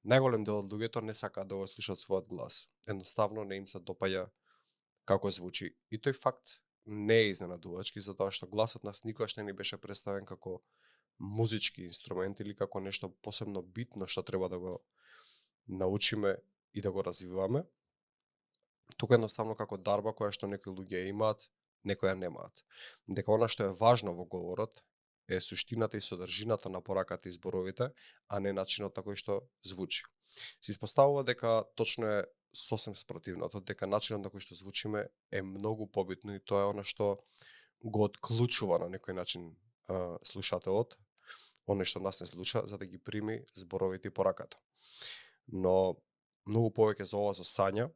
најголем дел од луѓето не сакаат да го слушаат својот глас. Едноставно не им се допаѓа како звучи. И тој факт не е изненадувачки, затоа што гласот нас никогаш не ни беше представен како музички инструмент или како нешто посебно битно што треба да го научиме и да го развиваме. Тука едноставно како дарба која што некои луѓе имаат, некои ја немаат. Дека она што е важно во говорот е суштината и содржината на пораката и зборовите, а не начинот на кој што звучи. Се испоставува дека точно е сосем спротивното, дека начинот на кој што звучиме е многу побитно и тоа е она што го отклучува на некој начин слушателот, оној што нас не слуша, за да ги прими зборовите и пораката. Но многу повеќе за ова за Сања,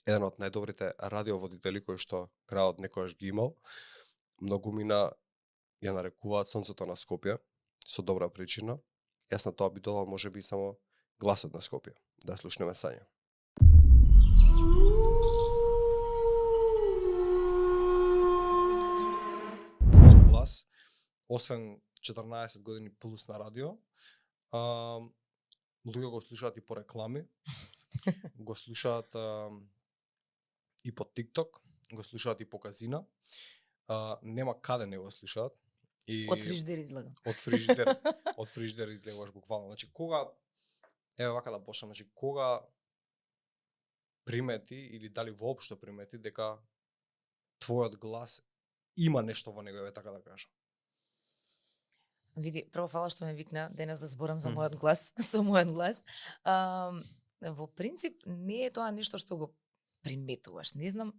еден од најдобрите радиоводители кои што градот некојаш ги имал, многумина ја нарекуваат сонцето на Скопје, со добра причина. Јас на тоа би додал можеби само гласот на Скопје, да слушнеме Сања. Твојот глас, освен 14 години плюс на радио, луѓе го слушаат и по реклами, го слушаат и по TikTok, го слушаат и по казина, нема каде не го слушаат. И од фриждер излага. Од фриждер излегуваш буквално. Значи кога еве вака да почнам, значи кога примети или дали воопшто примети дека твојот глас има нешто во него, еве така да кажам. Види, прво фала што ме викна денес да зборам за мојот глас, со мојот глас. Во принцип не е тоа нешто што го приметуваш. Не знам,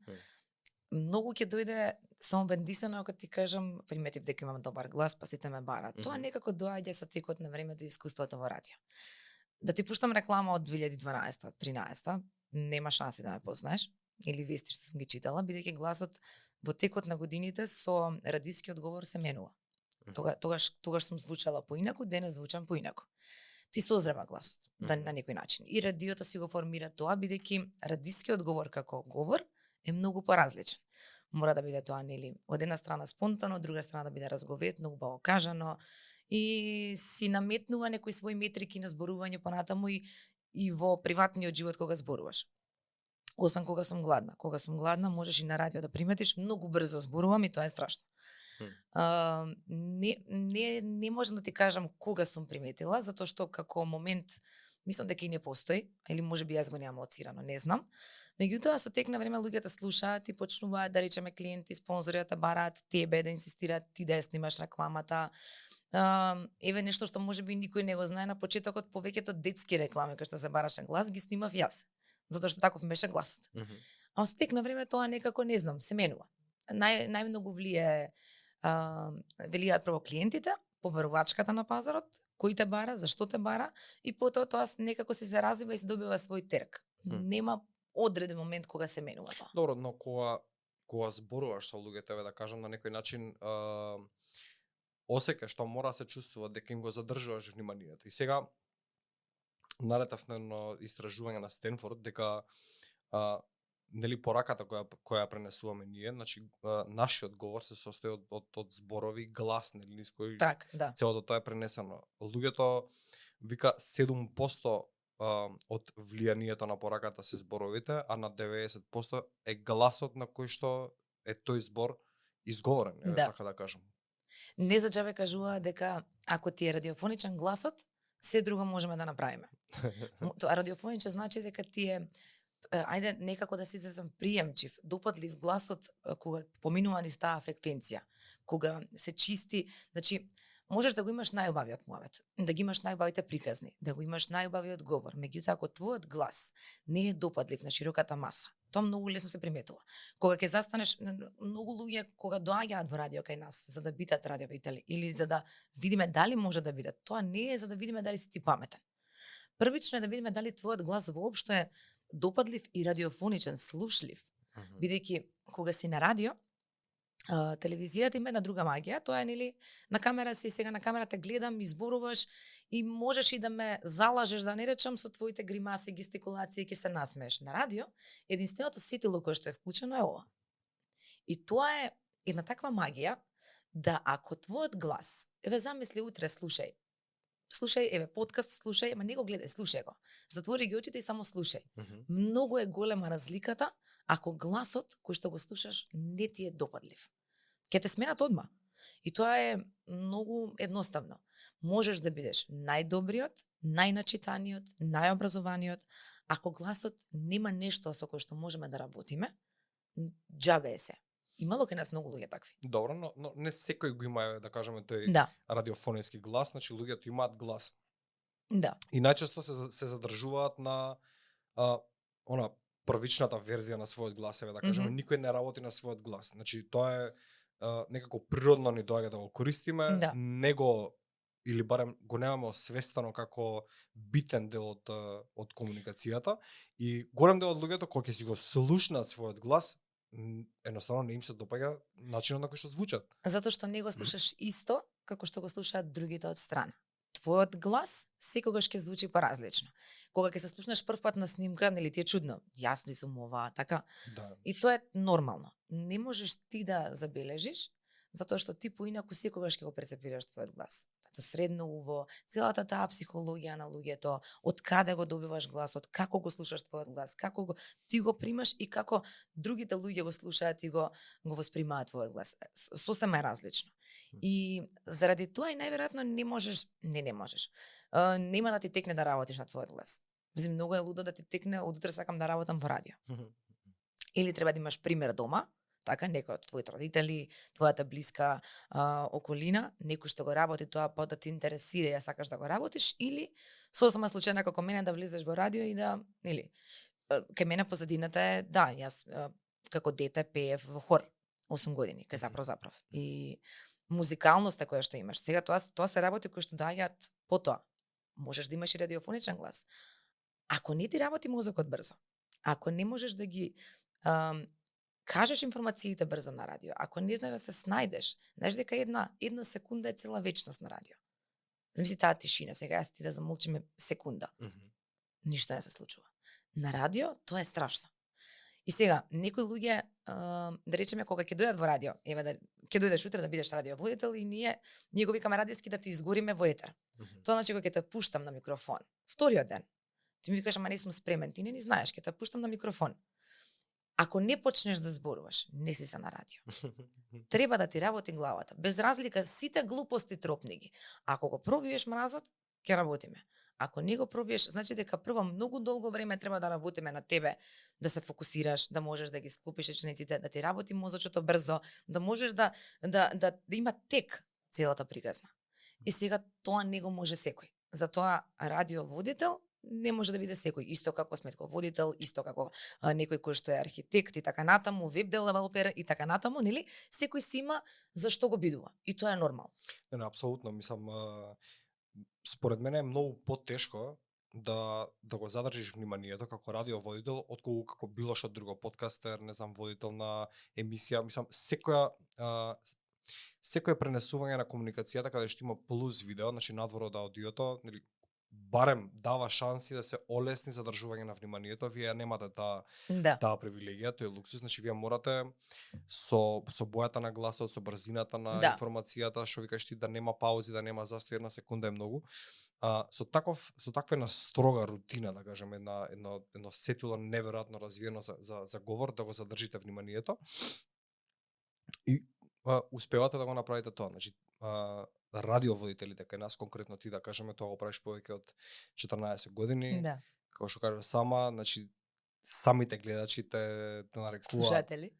многу ќе дојде само бендисано ако ти кажам, приметив дека имам добар глас, па сите ме бараат. Тоа некако доаѓа со текот на времето и искуството во радио. Да ти пуштам реклама од 2012-13, нема шанси да ме познаеш, или вести што сум ги читала, бидејќи гласот во текот на годините со радискиот говор се менува. Тогаш сум звучала поинаку, денес звучам поинаку. Ти созрева гласот на некој начин. И радиото си го формира тоа, бидејќи радискиот говор како говор е многу поразличен. Мора да биде тоа, нели, од една страна спонтано, од друга страна да биде разговетно, убаво кажано и си наметнува некои своји метрики на зборување понатаму и во приватниот живот кога зборуваш. Освен кога сум гладна. Кога сум гладна, можеш и на радио да приметиш, многу брзо зборувам и тоа е страшно. Не можам да ти кажам кога сум приметила, затоа што како момент мислам дека и не постои, или можеби јас го немам лоцирано, не знам. Меѓутоа со тек на време луѓето слушаат и почнуваат да речеме клиенти, спонзори да бараат тебе, да инсистираат ти да ја снимаш рекламата. Еве нешто што можеби никој не го знае, на почетокот повеќето детски реклами кои што се бараше глас ги снимав јас, затоа што таков беше гласот. А со тек на време тоа некако не знам, се менува. Најмногу влијаат прво клиентите, побарувачката на пазарот, кој те бара, зашто те бара, и потоа тоа некако се развива и се добива свој терк. Нема одреден момент кога се менува тоа. Добро, но кога зборуваш со луѓето, да кажам на некој начин, осеќаш што мора да се чувствува дека им го задржуваш вниманието. И сега налетав на едно истражување на Стенфорд дека нели пораката која пренесуваме ние, значи нашиот говор се состои од зборови, глас, нели низ кој целото тоа е пренесено. Луѓето вика 7% од влијанието на пораката се зборовите, а на 90% е гласот на кој што е тој збор изговорен, така да кажам. Не за џабе кажува дека ако ти е радиофоничен гласот, се друго можеме да направиме. Тоа радиофоничен значи дека ти е ајде некако да се изразам приемчив, допадлив гласот кога поминува низ таа фреквенција, кога се чисти, значи можеш да го имаш најубавиот муавет, да ги имаш најубавите приказни, да го имаш најубавиот говор, меѓутоа ако твојот глас не е допадлив на широката маса, тоа многу лесно се приметува. Кога ќе застанеш, многу луѓе кога доаѓаат во радио кај нас за да бидат радиоводители или за да видиме дали може да бидат, тоа не е за да видиме дали си ти паметен. Првично е да видиме дали твојот глас воопшто е допадлив и радиофоничен, слушлив. Бидејќи кога си на радио, телевизијата има една друга магија, тоа е нели на камера си, сега на камера те гледам, изборуваш и можеш и да ме залажеш, да не речам, со твоите гримаси, гестикулации, ќе се насмееш. На радио, единственото сетило кое што е вклучено е ова. И тоа е една таква магија да ако твојот глас, еве замисли утре, слушај, слушај, еве подкаст слушај, ама не го гледај, слушај го. Затвори ги очите и само слушај. Мгм. Многу е голема разликата ако гласот кој што го слушаш не ти е допадлив. Ќе те сменат одма. И тоа е многу едноставно. Можеш да бидеш најдобриот, најначитаниот, најобразованиот, ако гласот нема нешто со кое што можеме да работиме, џабе е се. Имало кај нас многу луѓе такви. Добро, но не секој го има, да кажеме, тој Да, радиофонски глас, значи луѓето имаат глас. да. И најчесто се задржуваат на она првичната верзија на својот глас, еве да кажеме, никој не работи на својот глас. Значи тоа е некако природно ни доаѓа да го користиме, Да. него или барем го немаме освестено како битен дел од комуникацијата и голем дел од луѓето кога ќе си го слушнат својот глас, едноставно не им се допаѓа начинот на кој што звучат. Затоа што не го слушаш исто како што го слушаат другите од страна. Твојот глас секогаш ќе звучи поразлично. Кога ќе се слушнеш првпат на снимка, нели ти е чудно. Јас не сум ова, така. Да. И тоа е нормално. Не можеш ти да забележиш, затоа што ти поинаку секогаш ќе го прецепираш твојот глас. Тато средно уво, целата таа психологија на луѓето, од каде го добиваш гласот, како го слушаш твојот глас, како го ти го примаш и како другите луѓе го слушаат и го воспримаат твојот глас. Сосема е различно. И заради тоа и најверојатно не можеш. Нема да ти текне да работиш на твојот глас. Мислам, многу е лудо да ти текне од утре сакам да работам во радио. Или треба да имаш пример дома, така некој од твоите родители, твојата блиска околина, некој што го работи тоа па да ти интересира и ја сакаш да го работиш, или сосема случајно како мене да влезеш во радио и да, или кај мене позадината е, да, јас како дете пеев во хор 8 години, кај заправ. И музикалноста која што имаш. Сега тоа се работи кои што доаѓаат потоа. Можеш да имаш и радиофоничен глас. Ако не ти работи мозокот брзо, ако не можеш да ги кажеш информациите брзо на радио, ако не знаеш да се снајдеш, знаеш дека една секунда е цела вечност на радио. Замисли таа тишина, сега јас ти да замолчиме секунда. Ништо не се случува. На радио тоа е страшно. И сега, некои луѓе, да речеме, кога ќе дојдат во радио, еве да ќе дојдеш утре да бидеш радиоводител и ние го викаме радиски да ти изгориме во етер. Тоа значи кога ќе те пуштам на микрофон, вториот ден, ти ми викаш, ама не сум спремен, ти не ни знаеш, ќе те пуштам на микрофон. Ако не почнеш да зборуваш, не си се на радио. Треба да ти работи главата. Без разлика, сите глупости тропни ги. Ако го пробиеш мразот, ќе работиме. Ако не го пробиеш, значи дека прво многу долго време треба да работиме на тебе, да се фокусираш, да можеш да ги склопиш речениците, да ти работи мозочото брзо, да можеш да има тек целата приказна. И сега тоа не го може секој. Затоа радиоводител не може да биде секој, исто како сметководител, исто како некој кој што е архитект и така натаму, веб девелопер и така натаму, нели? Секој си има зашто го бидува и тоа е нормално. Не, апсолутно, мислам, според мене е многу потешко да го задржиш вниманието како радиоводител отколку како било што друго подкастер, не знам, водител на емисија, мислам, секое пренесување на комуникацијата каде што има плюс видео, значи надвор од аудиото, нели, барем дава шанси да се олесни задржување на вниманието, вие немате таа привилегија, тој луксус, значи вие морате со бојата на гласот, со брзината на информацијата, што викаш ти, да нема паузи, да нема застој, една секунда е многу. Со таква една строга рутина, да кажеме, едно сетило неверојатно развиено за говор, да го задржите вниманието. И успевате да го направите тоа, значи радиоводителите кај нас, конкретно ти, да кажеме, тоа го правиш повеќе од 14 години. Да. Како што кажа сама, значи самите гледачи те нарекуваат слушатели,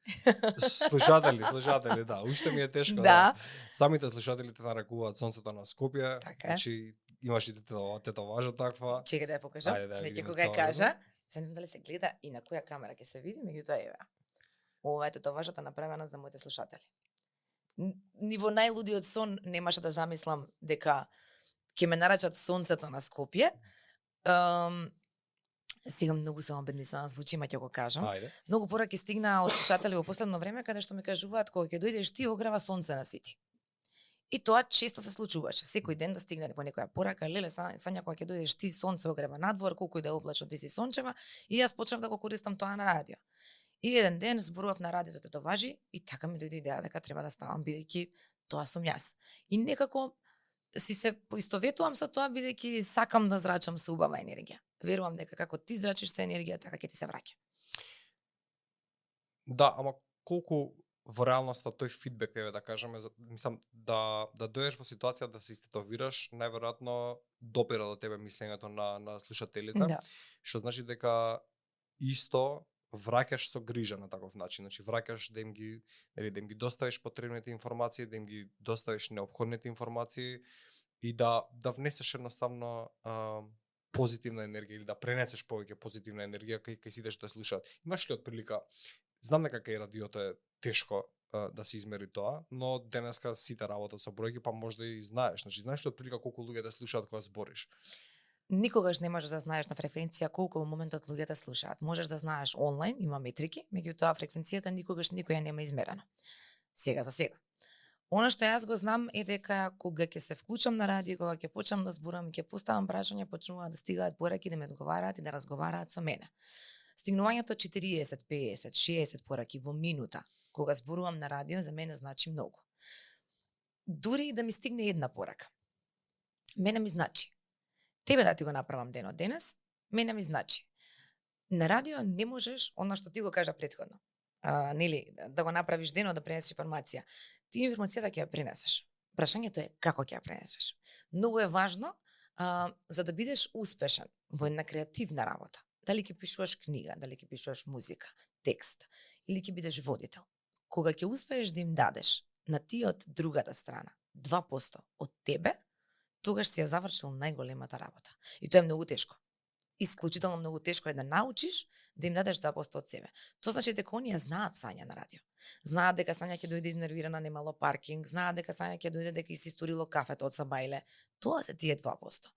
да, уште ми е тешко, да. Самите слушатели те нарекуваат сонцето на Скопје. Така. Значи имаш и тетоважа таква. Чекај да ја покажам. Веќе кога ја кажа, се не знам дали се гледа и на која камера ќе се види, меѓутоа еве. Ова е тетоважата направена за моите слушатели. Ни во најлудиот сон немаше да замислам дека ќе ме нарачат сонцето на Скопје. Сега многу сум обеднисана, звучи, ма ќе го кажам. Ајде. Многу пораки стигна од слушатели во последно време каде што ми кажуваат кога ќе дојдеш ти огрева сонце на сити. И тоа често се случуваше. Секој ден да стигне по некоја порака, леле Сања, кога ќе дојдеш ти сонце огрева надвор, колку и да е облачно ти си сончева, и јас почнав да го користам тоа на радио. И еден ден зборував на радио за тетоважи и така ми дојде идеја дека треба да ставам бидејќи тоа сум јас. И некако си се поистоветувам со тоа бидејќи сакам да зрачам со убава енергија. Верувам дека како ти зрачиш со енергија, така ќе ти се враќа. Да, ама колку во реалноста тој фидбек, еве да кажеме, мислам да дојдеш во ситуација да се истетовираш, најверојатно допира до тебе мислењето на слушателите, Да. што значи дека исто враќаш со грижа на таков начин, значи враќаш да им ги, нели, да им ги доставиш потребните информации, да им ги доставиш неопходните информации и да внесеш едноставно позитивна енергија или да пренесеш повеќе позитивна енергија кај сите што те слушаат. Имаш ли отприлика, знам дека кај радиото е тешко да се измери тоа, но денеска сите работат со бројки, па можда и знаеш. Значи, знаеш ли отприлика колку луѓе те слушаат кога збориш? Никогаш не можеш да знаеш на фреквенција колку во моментот луѓето слушаат. Можеш да знаеш онлайн, има метрики, меѓутоа фреквенцијата никогаш никоја нема измерена. Сега за сега. Она што јас го знам е дека кога ќе се вклучам на радио, кога ќе почнам да зборам, ќе поставам прашања, почнуваат да стигаат пораки, да ме одговараат и да разговараат со мене. Стигнувањето 40, 50, 60 пораки во минута, кога зборувам на радио, за мене значи многу. Дури и да ми стигне една порака, мене ми значи. Тебе да ти го направам денот денес, мене ми значи. На радио не можеш, она што ти го кажа претходно, нели, да го направиш денот, да пренесеш информација. Ти информацијата ќе ја пренесеш. Прашањето е како ќе ја пренесеш. Многу е важно за да бидеш успешен во една креативна работа. Дали ќе пишуваш книга, дали ќе пишуваш музика, текст, или ќе бидеш водител. Кога ќе успееш да им дадеш на ти од другата страна 2% од тебе, тогаш си ја завршил најголемата работа. И тоа е многу тешко. Исклучително многу тешко е да научиш да им дадеш 2% од себе. Тоа значи дека оние знаат Сања на радио. Знаат дека Сања ќе дојде изнервирана, немало паркинг, знаат дека Сања ќе дојде дека си истурило кафето од Сабајле. Тоа се тие 2%.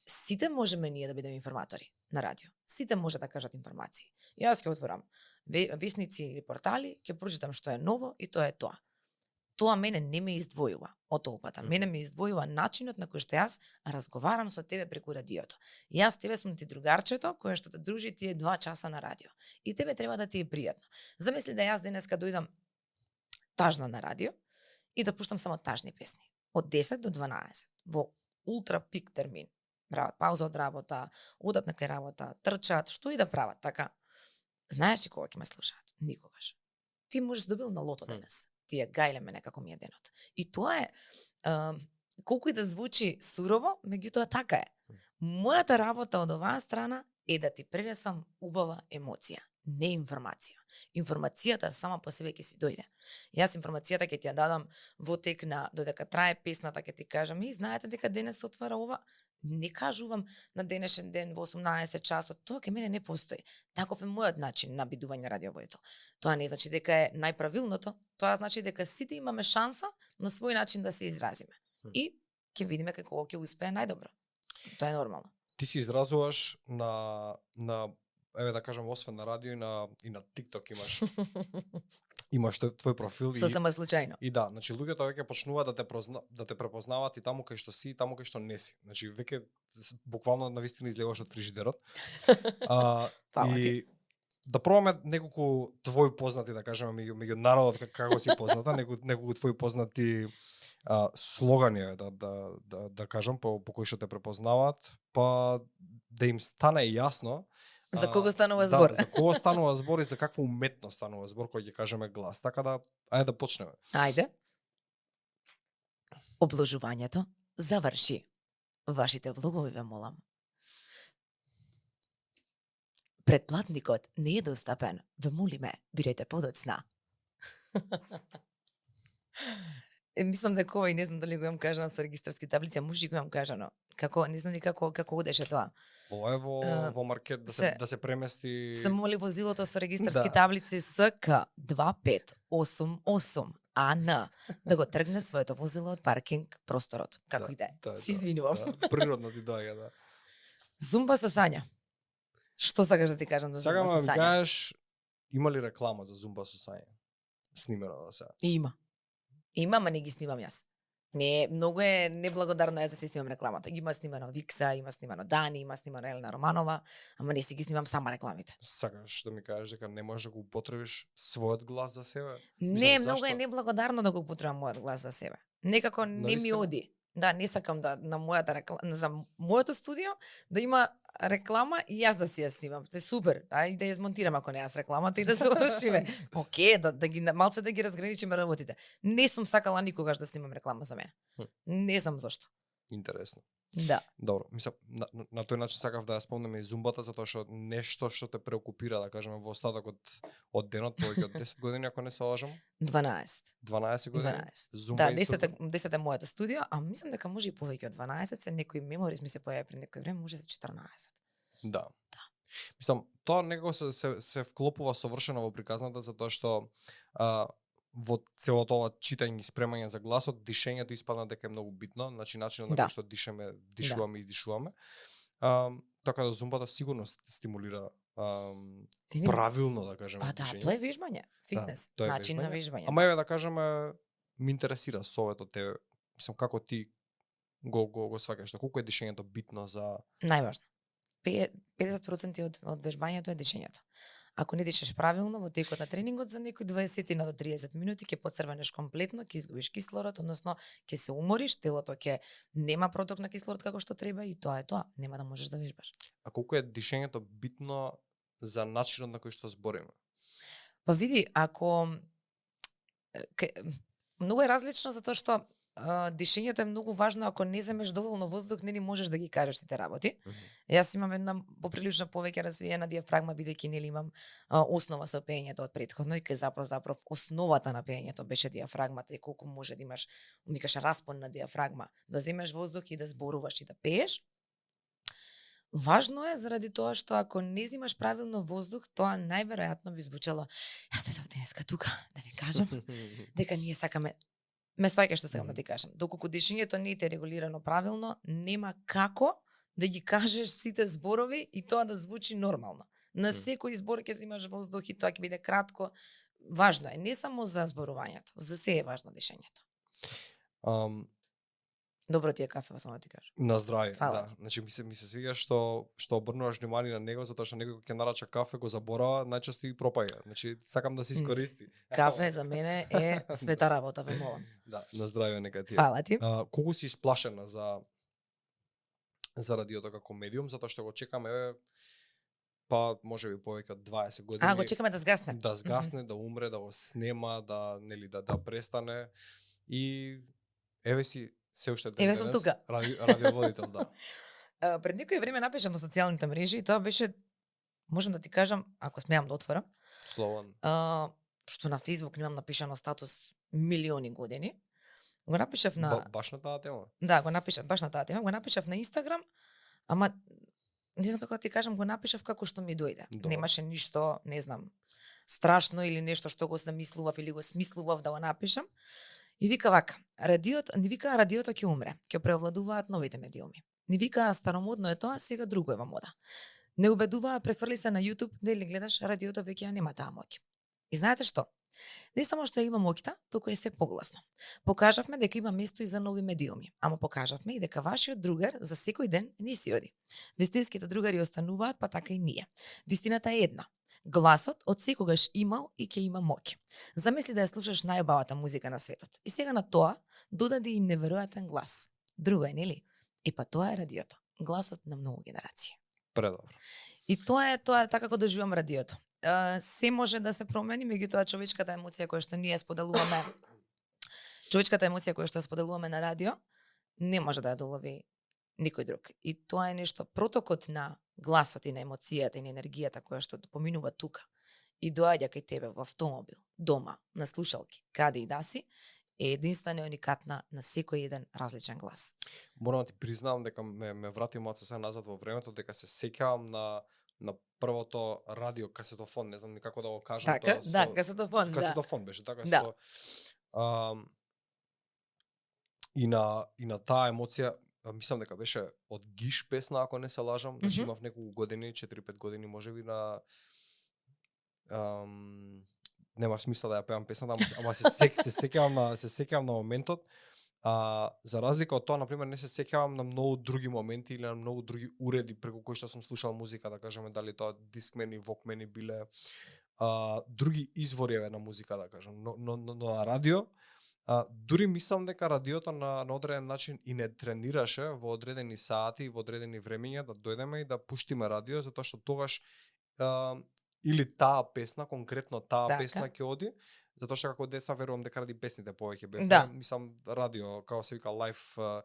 Сите можеме ние да бидеме информатори на радио. Сите може да кажат информации. Јас ќе отворам весници или портали, ќе прочитам што е ново и тоа е тоа. Тоа мене не ме издвојува од толпата. Мене ме издвојува начинот на кој што јас разговарам со тебе преку радиото. Јас тебе сум ти другарчето кое што те дружи тие 2 часа на радио. И тебе треба да ти е пријатно. Замисли да јас денеска дојдам тажна на радио и да пуштам само тажни песни. Од 10 до 12. Во ултра пик термин. Прават пауза од работа, одат на кај работа, трчаат, што и да прават, така. Знаеш ли кога ќе ме слушаат? Никогаш. Ти можеш да добил на лото денес. Тие гајле мене како ми е денот. И тоа е, колку и да звучи сурово, меѓутоа така е. Мојата работа од оваа страна е да ти пренесам убава емоција, не информација. Информацијата сама по себе ќе си дојде. Јас информацијата ќе ти ја дадам во тек на додека трае песната, ќе ти кажам и знаете дека денес се отвара ова. Не кажувам на денешен ден во 18 часот, тоа кај мене не постои. Таков е мојот начин на бидување радиоводител. Тоа не значи дека е најправилното, тоа значи дека сите имаме шанса на свој начин да се изразиме. И ќе видиме како ќе успее најдобро. Тоа е нормално. Ти се изразуваш на еве да кажам, освен на радио и на TikTok имаш твој профил Сосема случајно. И да, значи луѓето веќе почнуваат да те препознаваат и таму кај што си, и таму кај што не си. Значи веќе буквално навистина излегуваш од фрижидерот. И да пробаме неколку твои познати, да кажеме, меѓу народот како си позната, неколку твои познати слогани да кажам по кои што те препознаваат, па да им стане јасно за кого станува збор. Да, за кого станува збор и за каква уметност станува збор кој ќе кажеме глас. Така да, ајде да почнеме. Ајде. Обложувањето заврши. Вашите влогови ве молам. Предплатникот не е достапен. Ве молиме, бидете подоцна. Мислам дека овој, не знам дали го имам кажано со регистарски таблици, може и го имам кажано. Како, не знам ни како одеше тоа. Ова е во маркет да се премести. Се моли возилото со регистарски таблици СК 2588 АН да го тргне своето возило од паркинг просторот. Како и да е. Се извинувам. Природно ти доаѓа, да. Зумба со Сања. Што сакаш да ти кажам за Зумба со Сања? Сакам да кажеш, има ли реклама за Зумба со Сања? Снимено до сега. Има, ма не ги снимам јас. Не, многу е неблагодарно јас да се снимам рекламата. Има снимано Викса, има снимано Дани, има снимано Елена Романова, ама не си ги снимам сама рекламите. Сакаш да ми кажеш дека не можеш да го употребиш својот глас за себе? Не, многу е неблагодарно да го употребам мојот глас за себе. Некако не ми оди. Да, не сакам да на мојата за моето студио да има реклама и јас да си ја снимам. Тоа е супер. Ај да ја измонтирам ако не јас рекламата и да завршиме. Океј, да ги малце да ги разграничиме работите. Не сум сакала никогаш да снимам реклама за мене. Не знам зошто. Интересно. Да. Добро, мислам, на тој начин сакав да ја спомнеме и зумбата, затоа што нешто што те преокупира, да кажеме, во остатокот од денот, повеќе од 10 години, ако не се лажам. 12. 12 години? 12. Зумба Да, исто... 10 е моето студио, а мислам дека може и повеќе од 12, се некои меморис ми се појави пред некој време, може 14. Да. Мислам, тоа некако се вклопува совршено во приказната, затоа што во целото ова читање и спремање за гласот, дишењето испадна дека е многу битно, значи начинот на кој што дишуваме и дишуваме. Така да зумбата сигурно стимулира правилно, да кажеме, дишење. Тоа е вежбање, фитнес, да, начин на вежбање. Ама еве да кажеме, ми интересира советот тебе, мислам како ти го сваќаш, колку е дишењето битно за најважно. 50% од вежбањето е дишењето. Ако не дишеш правилно во текот на тренингот, за некои 20 до 30 минути ќе поцрвенеш комплетно, ќе изгубиш кислород, односно ќе се умориш, телото ќе нема проток на кислород како што треба и тоа е тоа, нема да можеш да вежбаш. А колку е дишењето битно за начинот на кој што збориме? Па види, ако многу е различно затоа што дишењето е многу важно, ако не земеш доволно воздух, не можеш да ги кажеш сите работи. Јас имам една поприлично повеќе развиена диафрагма, бидејќи нели имам основа со пеењето од претходно и кај запров основата на пеењето беше диафрагмата и колку може да имаш, викаш, распон на диафрагма, да земеш воздух и да зборуваш и да пееш. Важно е заради тоа што ако не земаш правилно воздух, тоа најверојатно би звучало: јас дојдов денеска тука да ви кажам дека ние сакаме. Ме сваќаш што сакам да ти кажам. Доколку дишењето не е регулирано правилно, нема како да ги кажеш сите зборови и тоа да звучи нормално. На секој збор ќе земаш воздух и тоа ќе биде кратко. Важно е, не само за зборувањето, за се е важно дишењето. Добро ти е кафе, само да ти кажам. На здравје, да. Ти. Значи ми се свиѓа што обрнуваш внимание на него, затоа што некој ќе нарача кафе, го заборава, најчесто и пропаѓа. Значи сакам да се искористи. Кафе за мене е света работа, ве молам. Да, на здравје нека ти. Фала ти. Колку си сплашена за радиото како медиум, затоа што го чекаме па можеби повеќе од 20 години. Го чекаме да згасне. Да згасне, да умре, да го снема, да нели да престане и еве си се уште денес сум тука. Радиоводител, да. Пред некој време напишам на социјалните мрежи и тоа беше, можам да ти кажам, ако смеам да отворам. Слован. Што на Facebook немам напишано статус милиони години. Го напишав на баш на таа тема. Да, го напишав баш на таа тема, го напишав на Инстаграм, ама не знам како ти кажам, го напишав како што ми дојде. Немаше ништо, не знам, страшно или нешто што го замислував или го смислував да го напишам. И вика вака, радиото ќе умре, ќе преовладуваат новите медиуми. Ни вика старомодно е тоа, сега друго е во мода. Не убедуваа, префрли се на YouTube, дали гледаш, радиото веќе нема таа моќ. И знаете што? Не само што има моќта, туку е се погласно. Покажавме дека има место и за нови медиуми, ама покажавме и дека вашиот другар за секој ден не си оди. Вистинските другари остануваат, па така и ние. Вистината е една. Гласот од секогаш имал и ќе има моќ. Замисли да ја слушаш најубавата музика на светот. И сега на тоа додаде и неверојатен глас. Друго е, нели? И па тоа е радиото. Гласот на многу генерации. Предобро. И тоа е така како доживам радиото. Се може да се промени, меѓутоа човечката емоција која што ние споделуваме, на радио, не може да ја долови никој друг. И тоа е нешто, протокот на гласот и на емоцијата и на енергијата која што поминува тука и доаѓа кај тебе во автомобил, дома, на слушалки, каде и да си, е единствена и уникатна на секој еден различен глас. Морам да ти признавам дека ме врати малце се назад во времето, дека се сеќавам на првото радио касетофон, не знам ни како да го кажам така, тоа. Да, касетофон, да. Касетофон беше така да. И на таа емоција, мислам дека беше од Гиш песна, ако не се лажам, значи имав неколку години, 4-5 години можеби на нема смисла да ја пеам песната, ама се сеќавам на моментот. За разлика од тоа, например, не се сеќавам на многу други моменти или на многу други уреди преку кои што сум слушал музика, да кажеме, дали тоа дискмени, вокмени биле, други извори на музика, да кажам, но на радио Дури мислам дека радиото на одреден начин и не тренираше во одредени сати, во одредени времења да дојдеме и да пуштиме радио, затоа што тогаш или таа песна, конкретно таа Така. песна ќе оди, затоа што како деца верувам дека ради песните повеќе бевме, Да. мислам радио, како се вика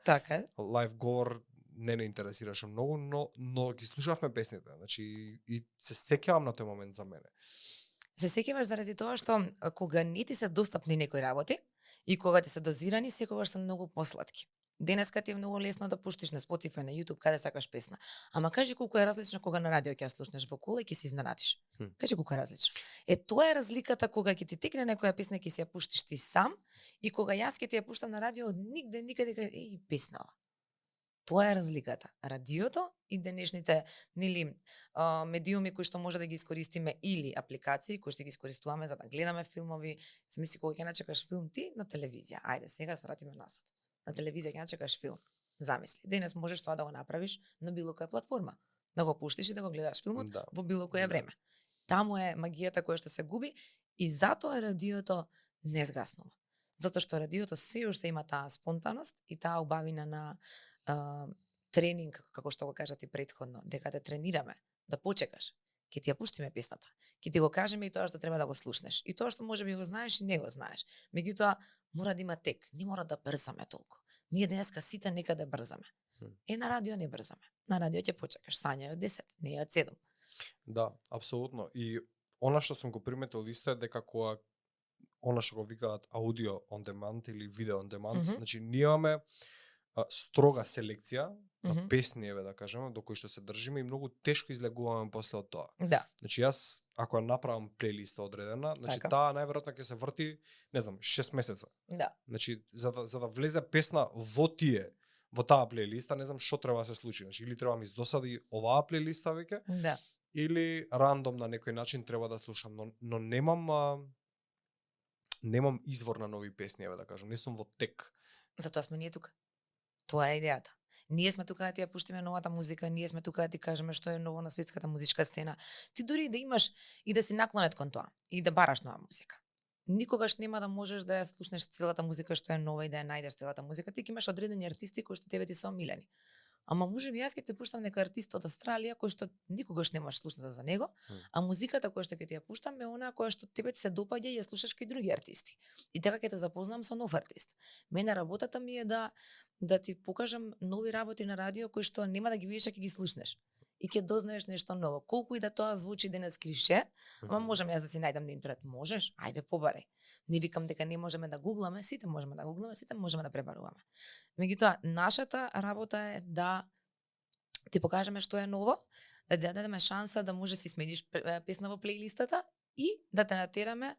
Така е. лайв говор не интересираше многу, но ги слушавме песните, значи и се сеќавам на тој момент за мене. Се сеќаваш заради тоа што кога не ти се достапни некои работи и кога ти се дозирани, секогаш се многу посладки. Денеска ти е многу лесно да пуштиш на Spotify, на YouTube, каде сакаш песна. Ама кажи колку е различно кога на радио ќе ја слушнеш во кола и ќе се изненадиш. Кажи колку е различно. Тоа е разликата кога ќе ти текне некоја песна и ќе си ја пуштиш ти сам и кога јас ќе ти ја пуштам на радио, нигде никаде еј песнава. Тоа е разликата. Радиото и денешните медиуми кои што може да ги искористиме или апликации кои што ги искористуваме за да гледаме филмови. Смисли кога ќе начекаш филм ти на телевизија. Ајде сега се вратиме назад. На телевизија ќе начекаш филм. Замисли, денес можеш тоа да го направиш на било која платформа. Да го пуштиш и да го гледаш филмот во било кое време. Таму е магијата која што се губи и затоа радиото не згаснува. Затоа што радиото се уште има таа спонтаност и таа убавина на тренинг, како што го кажа ти претходно, дека те тренираме, да почекаш, ќе ти ја пуштиме песната, ќе ти го кажеме и тоа што треба да го слушнеш, и тоа што можеби го знаеш и не го знаеш. Меѓутоа, мора да има тек, не мора да брзаме толку. Ние денеска сите некаде брзаме. На радио не брзаме. На радио ќе почекаш, сањај од 10, не од 7. Да, апсолутно. И она што сум го приметил исто е дека кога она што го викаат аудио on demand или видео on demand, значи ние имаме строга селекција на песни, еве да кажеме, до кои што се држиме и многу тешко излегуваме после од тоа. Да. Значи јас ако ја направам плейлиста одредена, значи таа најверојатно ќе се врти, не знам, 6 месеца. Да. Значи за да влезе песна во таа плейлиста, не знам што треба да се случи. Значи или треба ми издосади оваа плейлиста веќе, да, или рандом на некој начин треба да слушам, но немам извор на нови песни, еве да кажам, не сум во тек. Затоа сме ние тука. Тоа е идејата. Ние сме тука да ти ја пуштиме новата музика, ние сме тука да ти кажеме што е ново на светската музичка сцена. Ти дури да имаш и да си наклонет кон тоа и да бараш нова музика. Никогаш нема да можеш да ја слушнеш целата музика што е нова и да ја најдеш целата музика. Ти имаш одредени артисти кои што тебе ти се омилени. Ама можеби јас ќе ти пуштам некој артист од Австралија кој што никогаш немаш слушнато за него, а музиката која што ќе ти ја пуштам е онаа која што тебе ти се допаѓа и ја слушаш кај други артисти. И така ќе те запознам со нов артист. Мене работата ми е да ти покажам нови работи на радио кои што нема да ги видиш, а ќе ги слушнеш. И ќе дознаеш нешто ново. Колку и да тоа звучи денес клише, ама можам јас да си најдам на интернет. Можеш? Ајде побарај. Не викам дека не можеме да гугламе, сите можеме да гугламе, сите можеме да пребаруваме. Меѓутоа, нашата работа е да ти покажеме што е ново, да ти дадеме шанса да можеш да си смениш песна во плейлистата и да те натераме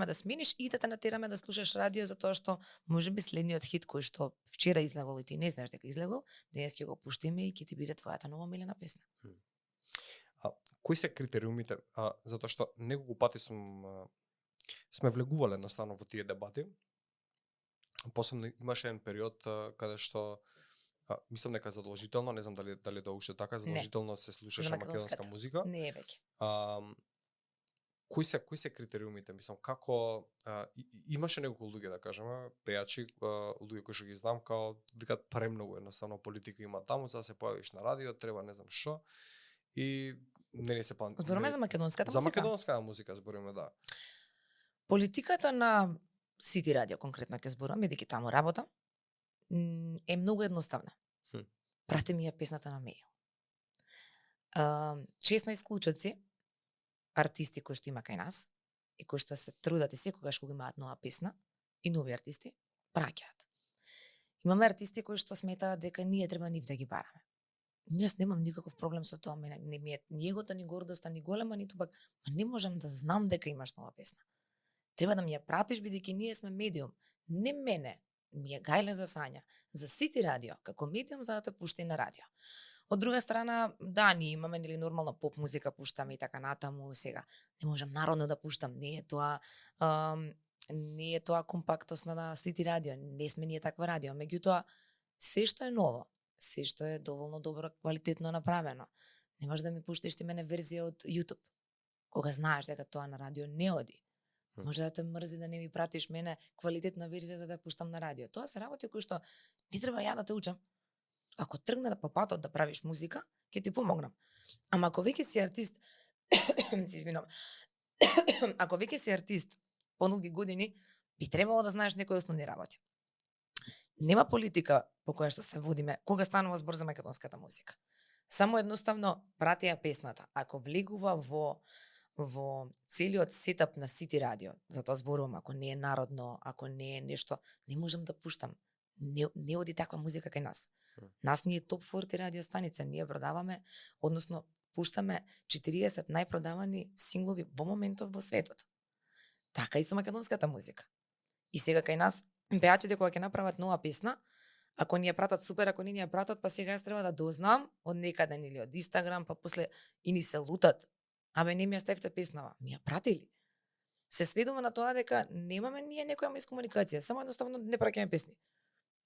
да смениш и да те натераме да слушаш радио, затоа што можеби следниот хит кој што вчера излегол и ти не знаеш дека излегол, денес ќе го пуштиме и ќе ти биде твојата нова омилена песна. Кои се критериумите? Затоа што неколку пати сме влегувале едноставно во тие дебати. Посебно имаше еден период каде што мислам дека задолжително, не знам дали тоа уште така, задолжително се слушаше македонска музика. Не е веќе. Кои се критериумите? Мислам, како имаше неколку луѓе, да кажеме, пејачи, луѓе кои што ги знам, као викаат премногу едноставно политика има таму, за да се појавиш на радио, треба не знам што. И не се план. Зборуваме за македонската музика. За македонската музика зборуваме, да. Политиката на Сити радио конкретно ќе зборувам, бидејќи таму работам, е многу едноставна. Прати ми ја песната на мејл. Чест на исклучоци, артисти кои што има кај нас и кои што се трудат и секогаш кога имаат нова песна и нови артисти, праќаат. Имаме артисти кои што сметаат дека ние треба нив да ги бараме. Јас немам никаков проблем со тоа, не ми е ни егото, ни гордоста, ни голема, ниту пак, не можам да знам дека имаш нова песна. Треба да ми ја пратиш бидејќи ние сме медиум. Не мене, ми е гајле за Сања, за Сити радио, како медиум за да те пушти на радио. Од друга страна, да, ние имаме нели нормално поп музика пуштаме и така натаму, сега не можам народно да пуштам, не е тоа компактост на Сити радио, не сме ние таква радио, меѓутоа се што е ново, се што е доволно добро, квалитетно направено. Не може да ми пуштиш ти мене верзија од YouTube, кога знаеш дека тоа на радио не оди. Може да те мрзи да не ми пратиш мене квалитетна верзија за да ја пуштам на радио. Тоа се работи кои што не треба ја да те учам. Ако тргне да по патот да правиш музика, ќе ти помогнам. Ама ако веќе си артист, се извинувам. Ако веќе си артист подолги години, би требало да знаеш некои основни работи. Нема политика по која што се водиме кога станува збор за македонската музика. Само едноставно прати ја песната. Ако влегува во целиот сетап на Сити радио, за тоа зборувам, ако не е народно, ако не е нешто, не можам да пуштам. Не оди таква музика кај нас. Нас ни е топ 40 радио станица, ние продаваме, односно пуштаме 40 најпродавани синглови во моментов во светот. Така и со македонската музика. И сега кај нас пеачите кога ќе направат нова песна, ако ни ја пратат супер, ако не ни ја пратат, па сега јас треба да дознам од некаде или од Инстаграм, па после и ни се лутат. Абе не ми ја ставте песнава, ми ја пратили. Се сведува на тоа дека немаме ние некоја искомуникација, само едноставно не праќаме песни.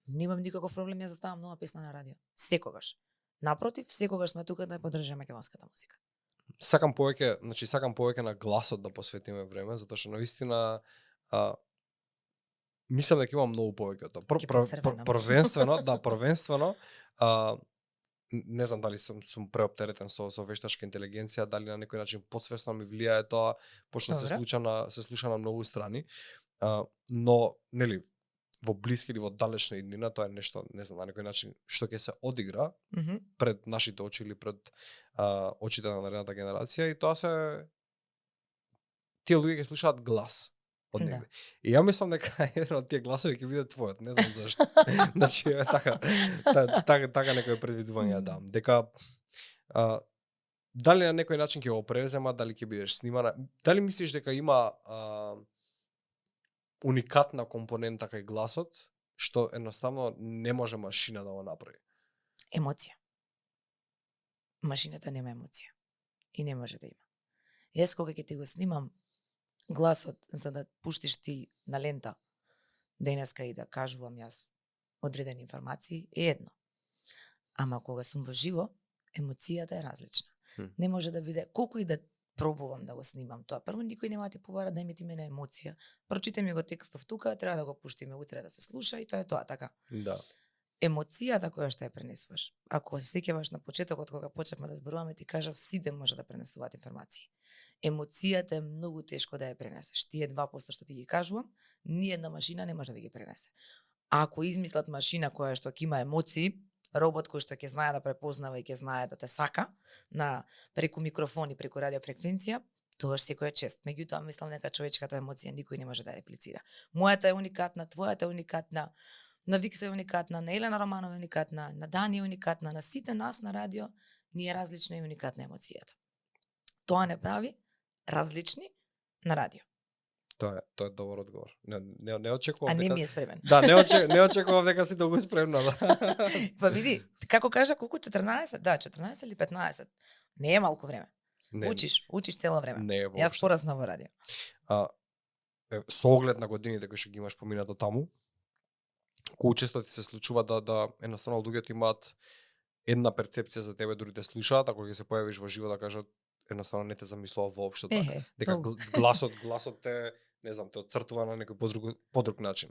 Немам никаков проблем ја заставам нова песна на радио. Секогаш. Напротив, секогаш сме тука да ја поддржаме македонската музика. Сакам повеќе на гласот да посветиме време, затоа што навистина мислам дека има многу повеќе од тоа. Првенствено, не знам дали сум преоптеретен со вештачка интелигенција, дали на некој начин подсвесно ми влијае тоа, пошто се слуша на многу страни, но нели во блиски или во далечна иднина тоа е нешто, не знам, на некој начин што ќе се одигра пред нашите очи или пред очите на наредната генерација, и тоа се тие луѓе ќе слушаат глас од негде. И ја мислам дека еден од тие гласови ќе биде твојот, не знам зашто. Значи така некој предвидување дам, дека дали на некој начин ќе го превзема, дали ќе бидеш снимана, дали мислиш дека има уникатна компонента кај гласот, што едноставно не може машина да го направи? Емоција. Машината нема емоција. И не може да има. Јас кога ќе ти го снимам гласот за да пуштиш ти на лента денеска и да кажувам јас одредени информации е едно. Ама кога сум во живо, емоцијата е различна. Не може да биде, колку и да пробувам да го снимам тоа. Прво никој нема ти побара да ти мене емоција. Прочитай ми го текстов тука, треба да го пуштиме утре да се слуша и тоа е тоа, така. Да. Емоцијата која што ја пренесуваш. Ако се сеќаваш на почетокот кога почнавме да зборуваме, ти кажав сите може да пренесуваат информации. Емоцијата е многу тешко да ја пренесеш. Тие 2% што ти ги кажувам, ни една машина не може да ги пренесе. А ако измислат машина која што ќе има емоции, робот кој што ќе знае да препознава и ќе знае да те сака на преку микрофони, преку радиофреквенција, тоа секој е чест. Меѓутоа мислам дека човечката емоција никој не може да реплицира. Мојата е уникатна, твојата е уникатна, на Викса е уникатна, на Елена Романова е уникатна, на Дани е уникатна, на сите нас на радио ни е различна и уникатна емоцијата. Тоа не прави различни на радио. Тоа е добар одговор. Не очекував дека... А не ми е спремен. Да, не очекував дека си толку спремна. Да. Па види, како кажа, колку 14? Да, 14 или 15. Не е малку време. Не, учиш цело време. Не е Јас пораснав во радио. Со оглед на годините кои што ги имаш поминато таму, колку често ти се случува да едноставно луѓето имаат една перцепција за тебе, дури те слушаат, ако ќе се појавиш во живо да кажат едноставно не те замислува воопшто така. Дека гласот те, не знам, те отцртува на некој подруг начин.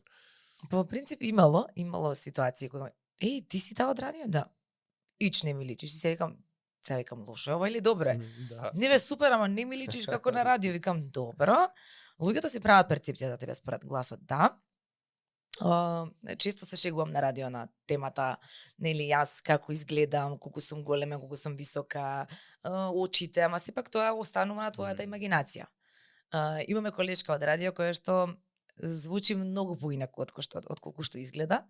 По принцип имало ситуации кога ти си таа од радио? Да. Ич не ми личиш. И се викам лошо ова или добро е? Да. Не бе супер, ама не ми личиш како на радио. Викам добро. Луѓето си прават перцепција за тебе според гласот, да. Често се шегувам на радио на темата, нели јас како изгледам, колку сум голема, колку сум висока, очите, ама сепак тоа останува на твојата имагинација. Имаме колешка од радио која што звучи многу поинаку отколку што изгледа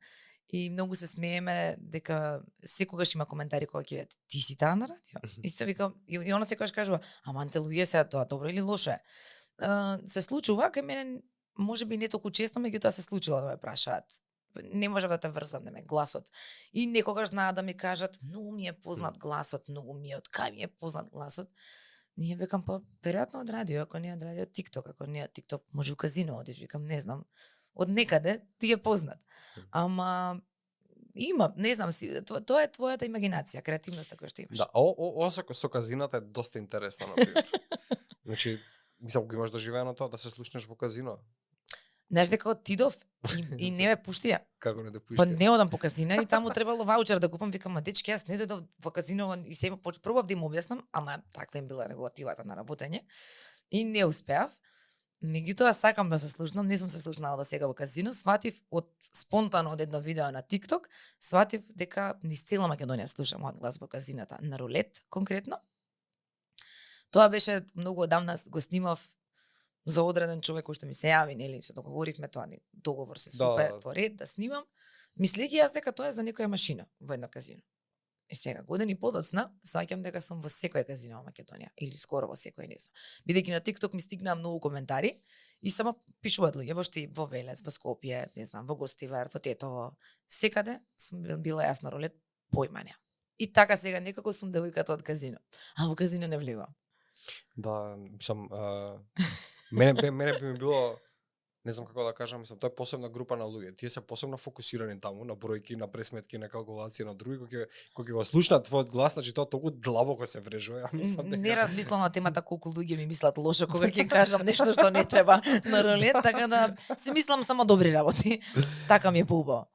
и многу се смееме дека секогаш има коментари кога ќе ти си таа на радио. И се викам, и она секогаш кажува, ама анте луѓе се тоа добро или лошо е. Се случува кај мене може би не толку често, меѓутоа се случило да ме прашаат. Не можев да те врзам, гласот. И некогаш знаат да ми кажат, многу ми е познат гласот, многу ми е, од кај ми е познат гласот. И ја викам, па, веројатно од радио, ако не од радио, TikTok, ако не од TikTok, може у казино одиш, викам, не знам. Од некаде ти е познат. Ама има, не знам си, тоа е твојата имагинација, креативноста која што имаш. Да, ова со казината е доста интересно, например. Значи, Мислам, го имаш доживеано тоа да се слушнеш во казино. Знаеш дека отидов и не ме пуштија. Како не да Па пуштија? не одам по казина и таму требало ваучер да купам, викам, дечки, јас не дојдов во казино и се пробав да им објаснам, ама таква им била регулативата на работење и не успеав. Меѓутоа сакам да се слушнам, не сум се слушнала до сега во казино, сватив од спонтано од едно видео на TikTok, сватив дека низ цела Македонија слушам мојот глас во казината, на рулет конкретно. Тоа беше многу одамна, го снимав за одреден човек кој што ми се јави, нели, се договоривме тоа, договор се супе Да. по ред да снимам, мислејќи јас дека тоа е за некоја машина во едно казино. И сега години подоцна саќам дека сум во секој казино во Македонија или скоро во секој, не знам. Бидејќи на TikTok ми стигнаа многу коментари и само пишуваат луѓе во Велес, во Скопје, не знам, во Гостивар, во Тетово, секаде сум била јас на рулет, појма не. И така сега некако сум девојката од казино. А во казино не влегувам. Да, мислам, мене би ми било, не знам како да кажам, мислам, тоа е посебна група на луѓе. Тие се посебно фокусирани таму на бројки, на пресметки, на калкулација, на други, кои го слушнат твојот глас, значи тоа толку длабоко се врежува. Ја мислам дека Не размислам на темата колку луѓе ми мислат лошо кога ќе кажам нешто што не треба на рулет, така да се мислам само добри работи. Така ми е поубаво.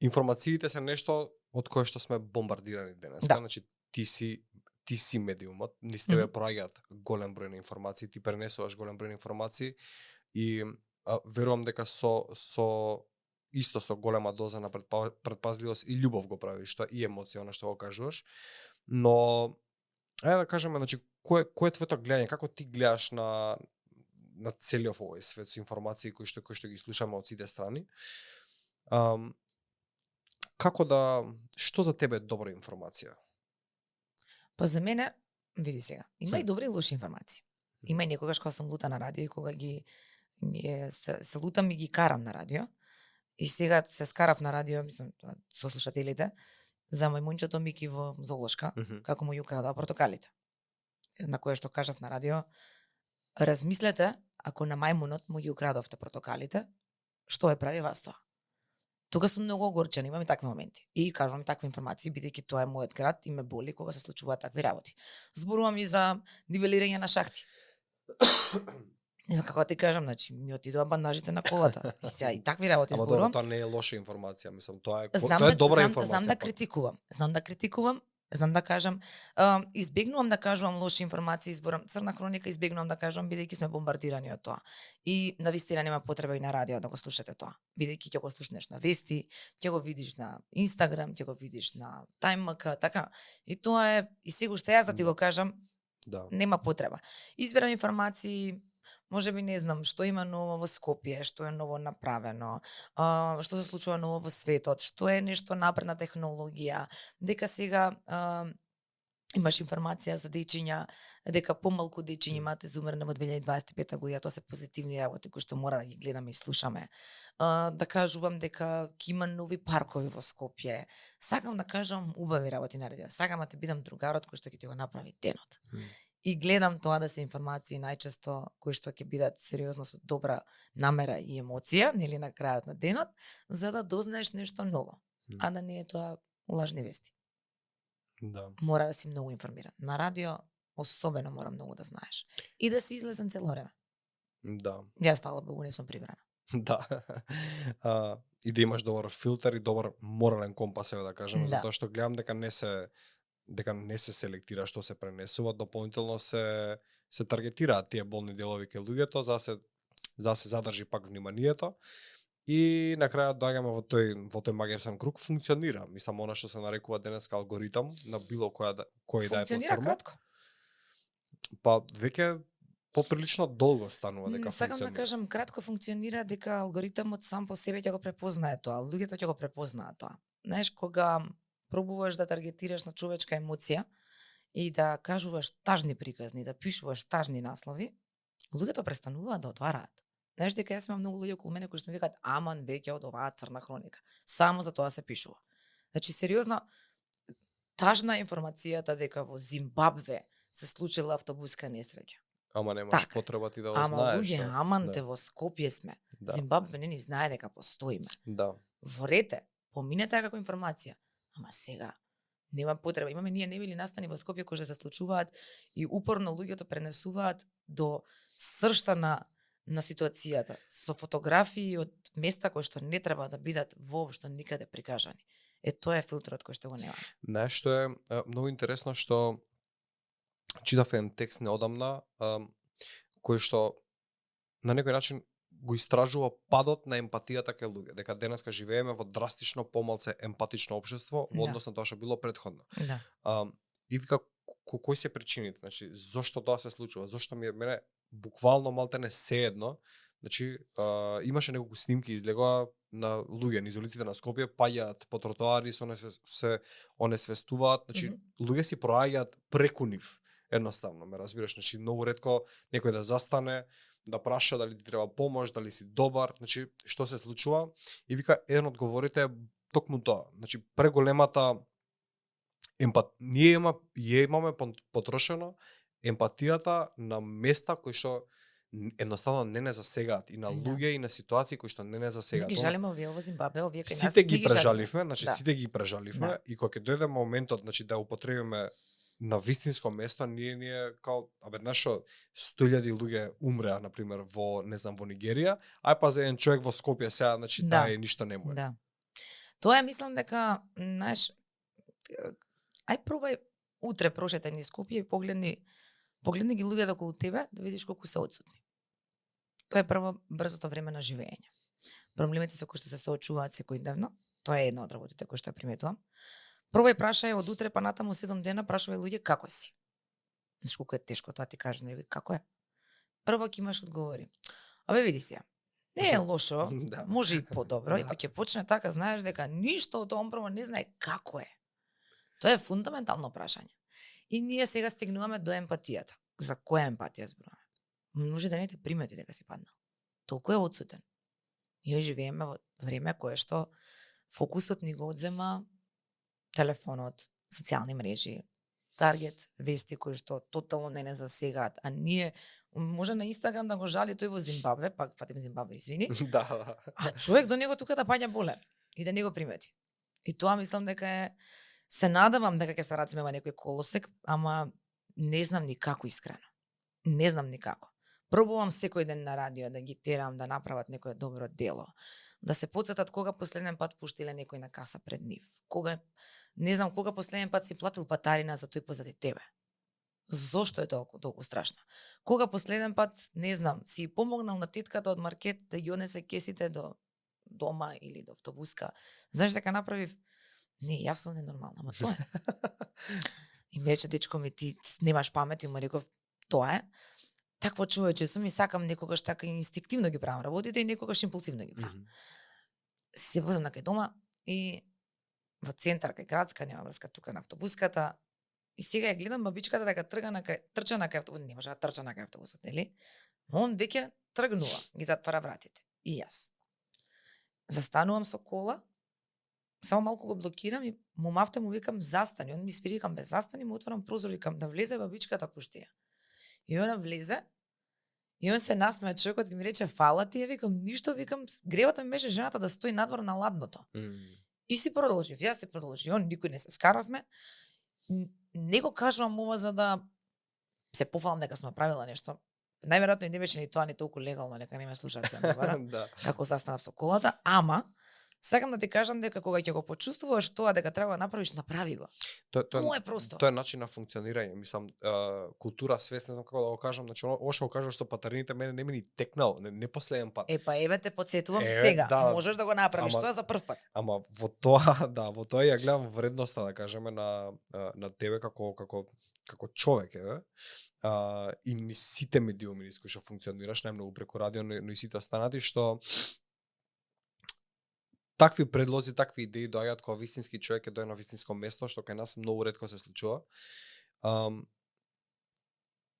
Информациите се нешто од кое што сме бомбардирани денес. Да. Значи ти си медиумот, низ тебе проаѓаат голем број на информации, ти пренесуваш голем број на информации и верувам дека со голема доза на предпазливост и љубов го правиш тоа и емоција она што го кажуваш. Но ајде да кажеме, значи кој е твоето гледање, како ти гледаш на целиот овој свет со информации кои што ги слушаме од сите страни? Што за тебе е добра информација? Па за мене, види сега, има и добри и лоши информации. Има и некогаш кога сум лута на радио и кога се лутам и ги карам на радио. И сега се скарав на радио, мислам, со слушателите, за мајмунчето Мики во Золошка, како му ја украдаа портокалите. На кое што кажав на радио, размислете, ако на мајмунот му ги украдовте портокалите, што е прави вас тоа? Тука сум многу огорчен, имам и такви моменти. И кажувам такви информации, бидејќи тоа е мојот град и ме боли кога се случуваат такви работи. Зборувам и за нивелирање на шахти. Не знам како да ти кажам, значи ми отидоа бандажите на колата. И сега и такви работи зборувам. Ама тоа не е лоша информација, мислам, тоа е Знам добра информација. Знам да критикувам, знам да кажам, избегнувам да кажувам лоши информации, зборам црна хроника, избегнувам да кажувам бидејќи сме бомбардирани од тоа. И навистина нема потреба и на радио да го слушате тоа, бидејќи ќе го слушнеш на вести, ќе го видиш на Инстаграм, ќе го видиш на TimeMK, така. И тоа е и сега што јас да ти го кажам, нема потреба. Избирам информации, можеби не знам што има ново во Скопје, што е ново направено, што се случува ново во светот, што е нешто напредна технологија, дека сега имаш информација за дечиња, дека помалку дечиња имаат изумрено во 2025 година, тоа се позитивни работи кои што мора да ги гледаме и слушаме. Да кажувам дека ќе има нови паркови во Скопје. Сакам да кажам убави работи на радио. Сакам да те бидам другарот кој што ќе ти го направи денот. И гледам тоа да се информации најчесто кои што ќе бидат сериозно со добра намера и емоција, нели на крајот на денот, за да дознаеш нешто ново, а да не е тоа лажни вести. Да. Мора да си многу информиран. На радио особено мора многу да знаеш. И да си излезен цело време. Да. Јас, фала Богу, не сум прибрана. Да. И да имаш добар филтер и добар морален компас, да кажеме, затоа што гледам дека не се селектира што се пренесува, дополнително се таргетираат тие болни делови кај луѓето за да се задржи пак вниманието. И на крајот доаѓаме во тој магиосен круг, функционира. Мислам, она што се нарекува денеска алгоритам на било кој да е платформа. Функционира кратко. Па веќе поприлично долго станува дека функционира. Сакам да кажам, кратко функционира дека алгоритамот сам по себе ќе го препознае тоа, луѓето ќе го препознаат тоа. Знаеш, кога пробуваш да таргетираш на човечка емоција и да кажуваш тажни приказни, да пишуваш тажни наслови, луѓето престануваат да отвараат. Знаеш дека јас имам многу луѓе околу мене кои што ми викаат аман веќе од оваа црна хроника. Само за тоа се пишува. Значи сериозно тажна информацијата дека во Зимбабве се случила автобуска несреќа. Ама немаш потреба ти да го знаеш. Ама луѓе, аманте во Скопје сме. Зимбабве не ни знае дека постоиме. Да. Ворете, поминете како информација. Ама сега Нема потреба. Имаме ние невили настани во Скопје кои што се случуваат и упорно луѓето пренесуваат до сршта на ситуацијата со фотографии од места кои што не треба да бидат воопшто никаде прикажани. Тоа е филтрот кој што го нема. Знаеш што е многу интересно, што читав еден текст неодамна, кој што на некој начин го истражува падот на емпатијата кај луѓе, дека денеска живееме во драстично помалце емпатично општество во однос на тоа што било претходно. Да. И вика кои се причините, значи зошто тоа се случува, зошто мене буквално малтене seедно. Значи имаше неколку снимки излегоа на луѓе низ улиците на Скопје, паѓаат по тротоари, се онесвестуваат, значи луѓе си проаѓаат преку нив. Едноставно, ме разбираш, значи многу ретко некој да застане, да праша дали ти треба помош, дали си добар, значи што се случува, и вика еден од говорите е токму тоа. Значи преголемата ние имаме потрошено емпатијата на места кои што едноставно не засегаат, и на луѓе и на ситуации кои што не засегаат. Ги жалиме овие во Зимбабве, овие кај нас. Сите ги прежаливме, значи сите ги прежаливме, Да. и кога ќе дојде моментот, значи да употребиме на вистинско место, ние као, знаеш што, 100.000 луѓе умреа, на пример, во, не знам, во Нигерија, ај па за еден човек во Скопје сега, значи тај ништо не му е. Да. Тоа мислам дека, знаеш, ај пробај утре прошете низ Скопје и погледни ги луѓето околу тебе, да видиш колку се одсутни. Тоа е прво брзото време на живење. Проблемите со кои што се соочуваат секојдневно, тоа е една од работите кои што ја приметувам. Пробај прашај од утре па натаму 7 дена, прашувај луѓе како си. Знаеш колку е тешко тоа ти каже некој како е. Прво ќе имаш одговори. Абе види се. Не е лошо, Да. може и подобро, и кога ќе почне така, знаеш дека ништо од тоа прво не знае како е. Тоа е фундаментално прашање. И ние сега стигнуваме до емпатијата. За која емпатија зборуваме? Може да не те примети дека си паднал. Толку е одсутен. Ние живееме во време кое што фокусот ни го одзема телефонот, социјални мрежи, таргет вести кои што тотално не засегаат, а ние може на Инстаграм да го жали тој во Зимбабве, пак фатим Зимбабве, извини. Да. А човек до него тука да паѓа боле и да не го примети. И тоа мислам дека е, се надевам дека ќе се вратиме во некој колосек, ама не знам ни како искрено. Не знам ни како. Пробувам секој ден на радио да ги терам да направат некое добро дело. Да се потсетат кога последен пат пуштиле некој на каса пред нив. Кога, не знам, кога последен пат си платил патарина за тој позади тебе. Зошто е толку страшно? Кога последен пат, не знам, си помогнал на тетката од маркет да ги однесе кесите до дома или до автобуска. Знаеш дека направив? Не, јас сум ненормална, ама тоа е. И ме рече, дечко ми, ти немаш памет, и му реков, тоа е. Такво човече сум и сакам некогаш така инстинктивно ги правам работите и некогаш импулсивно ги правам. Се возам на кај дома и во центар, кај градска, нема врска тука на автобуската, и сега ја гледам бабичката дека трча на кај автобусот, не може да трча на кај автобусот, нели? Он веќе тргнува, ги затвара вратите. И јас. Застанувам со кола, само малку го блокирам и му мафтам, му викам застани. Он ми свири, викам бе застани, му отворам прозор, викам да влезе бабичката, пушти ја. И она влезе, и он се насмеа човекот и ми рече фала ти, викам ништо, викам гревата ми беше жената да стои надвор на ладното. И си продолжив, јас си продолжи, он никој не се скаравме. Не го кажувам ова за да се пофалам дека сум правила нешто. Најверојатно и не беше ни тоа ни толку легално, нека не ме слушаат се да. Како застанав со колата, ама сакам да ти кажам дека кога ќе го почувствуваш тоа дека треба да направиш, направи го. Тоа е просто. Тоа е начин на функционирање, мислам, култура, свест, не знам како да го кажам, значи ова што го кажаш со патарините мене не ми ни текнало, не последен пат. Па еве те потсетувам сега, да, можеш да го направиш тоа за прв пат. Ама во тоа, во тоа ја гледам вредноста, да кажеме, на тебе како човек, еве. И ни сите медиуми низ кои што функционираш, најмногу преку радио, но и сите останати, што такви предлози, такви идеи доаѓаат кога вистински човек е дојде на вистинско место, што кај нас многу ретко се случува.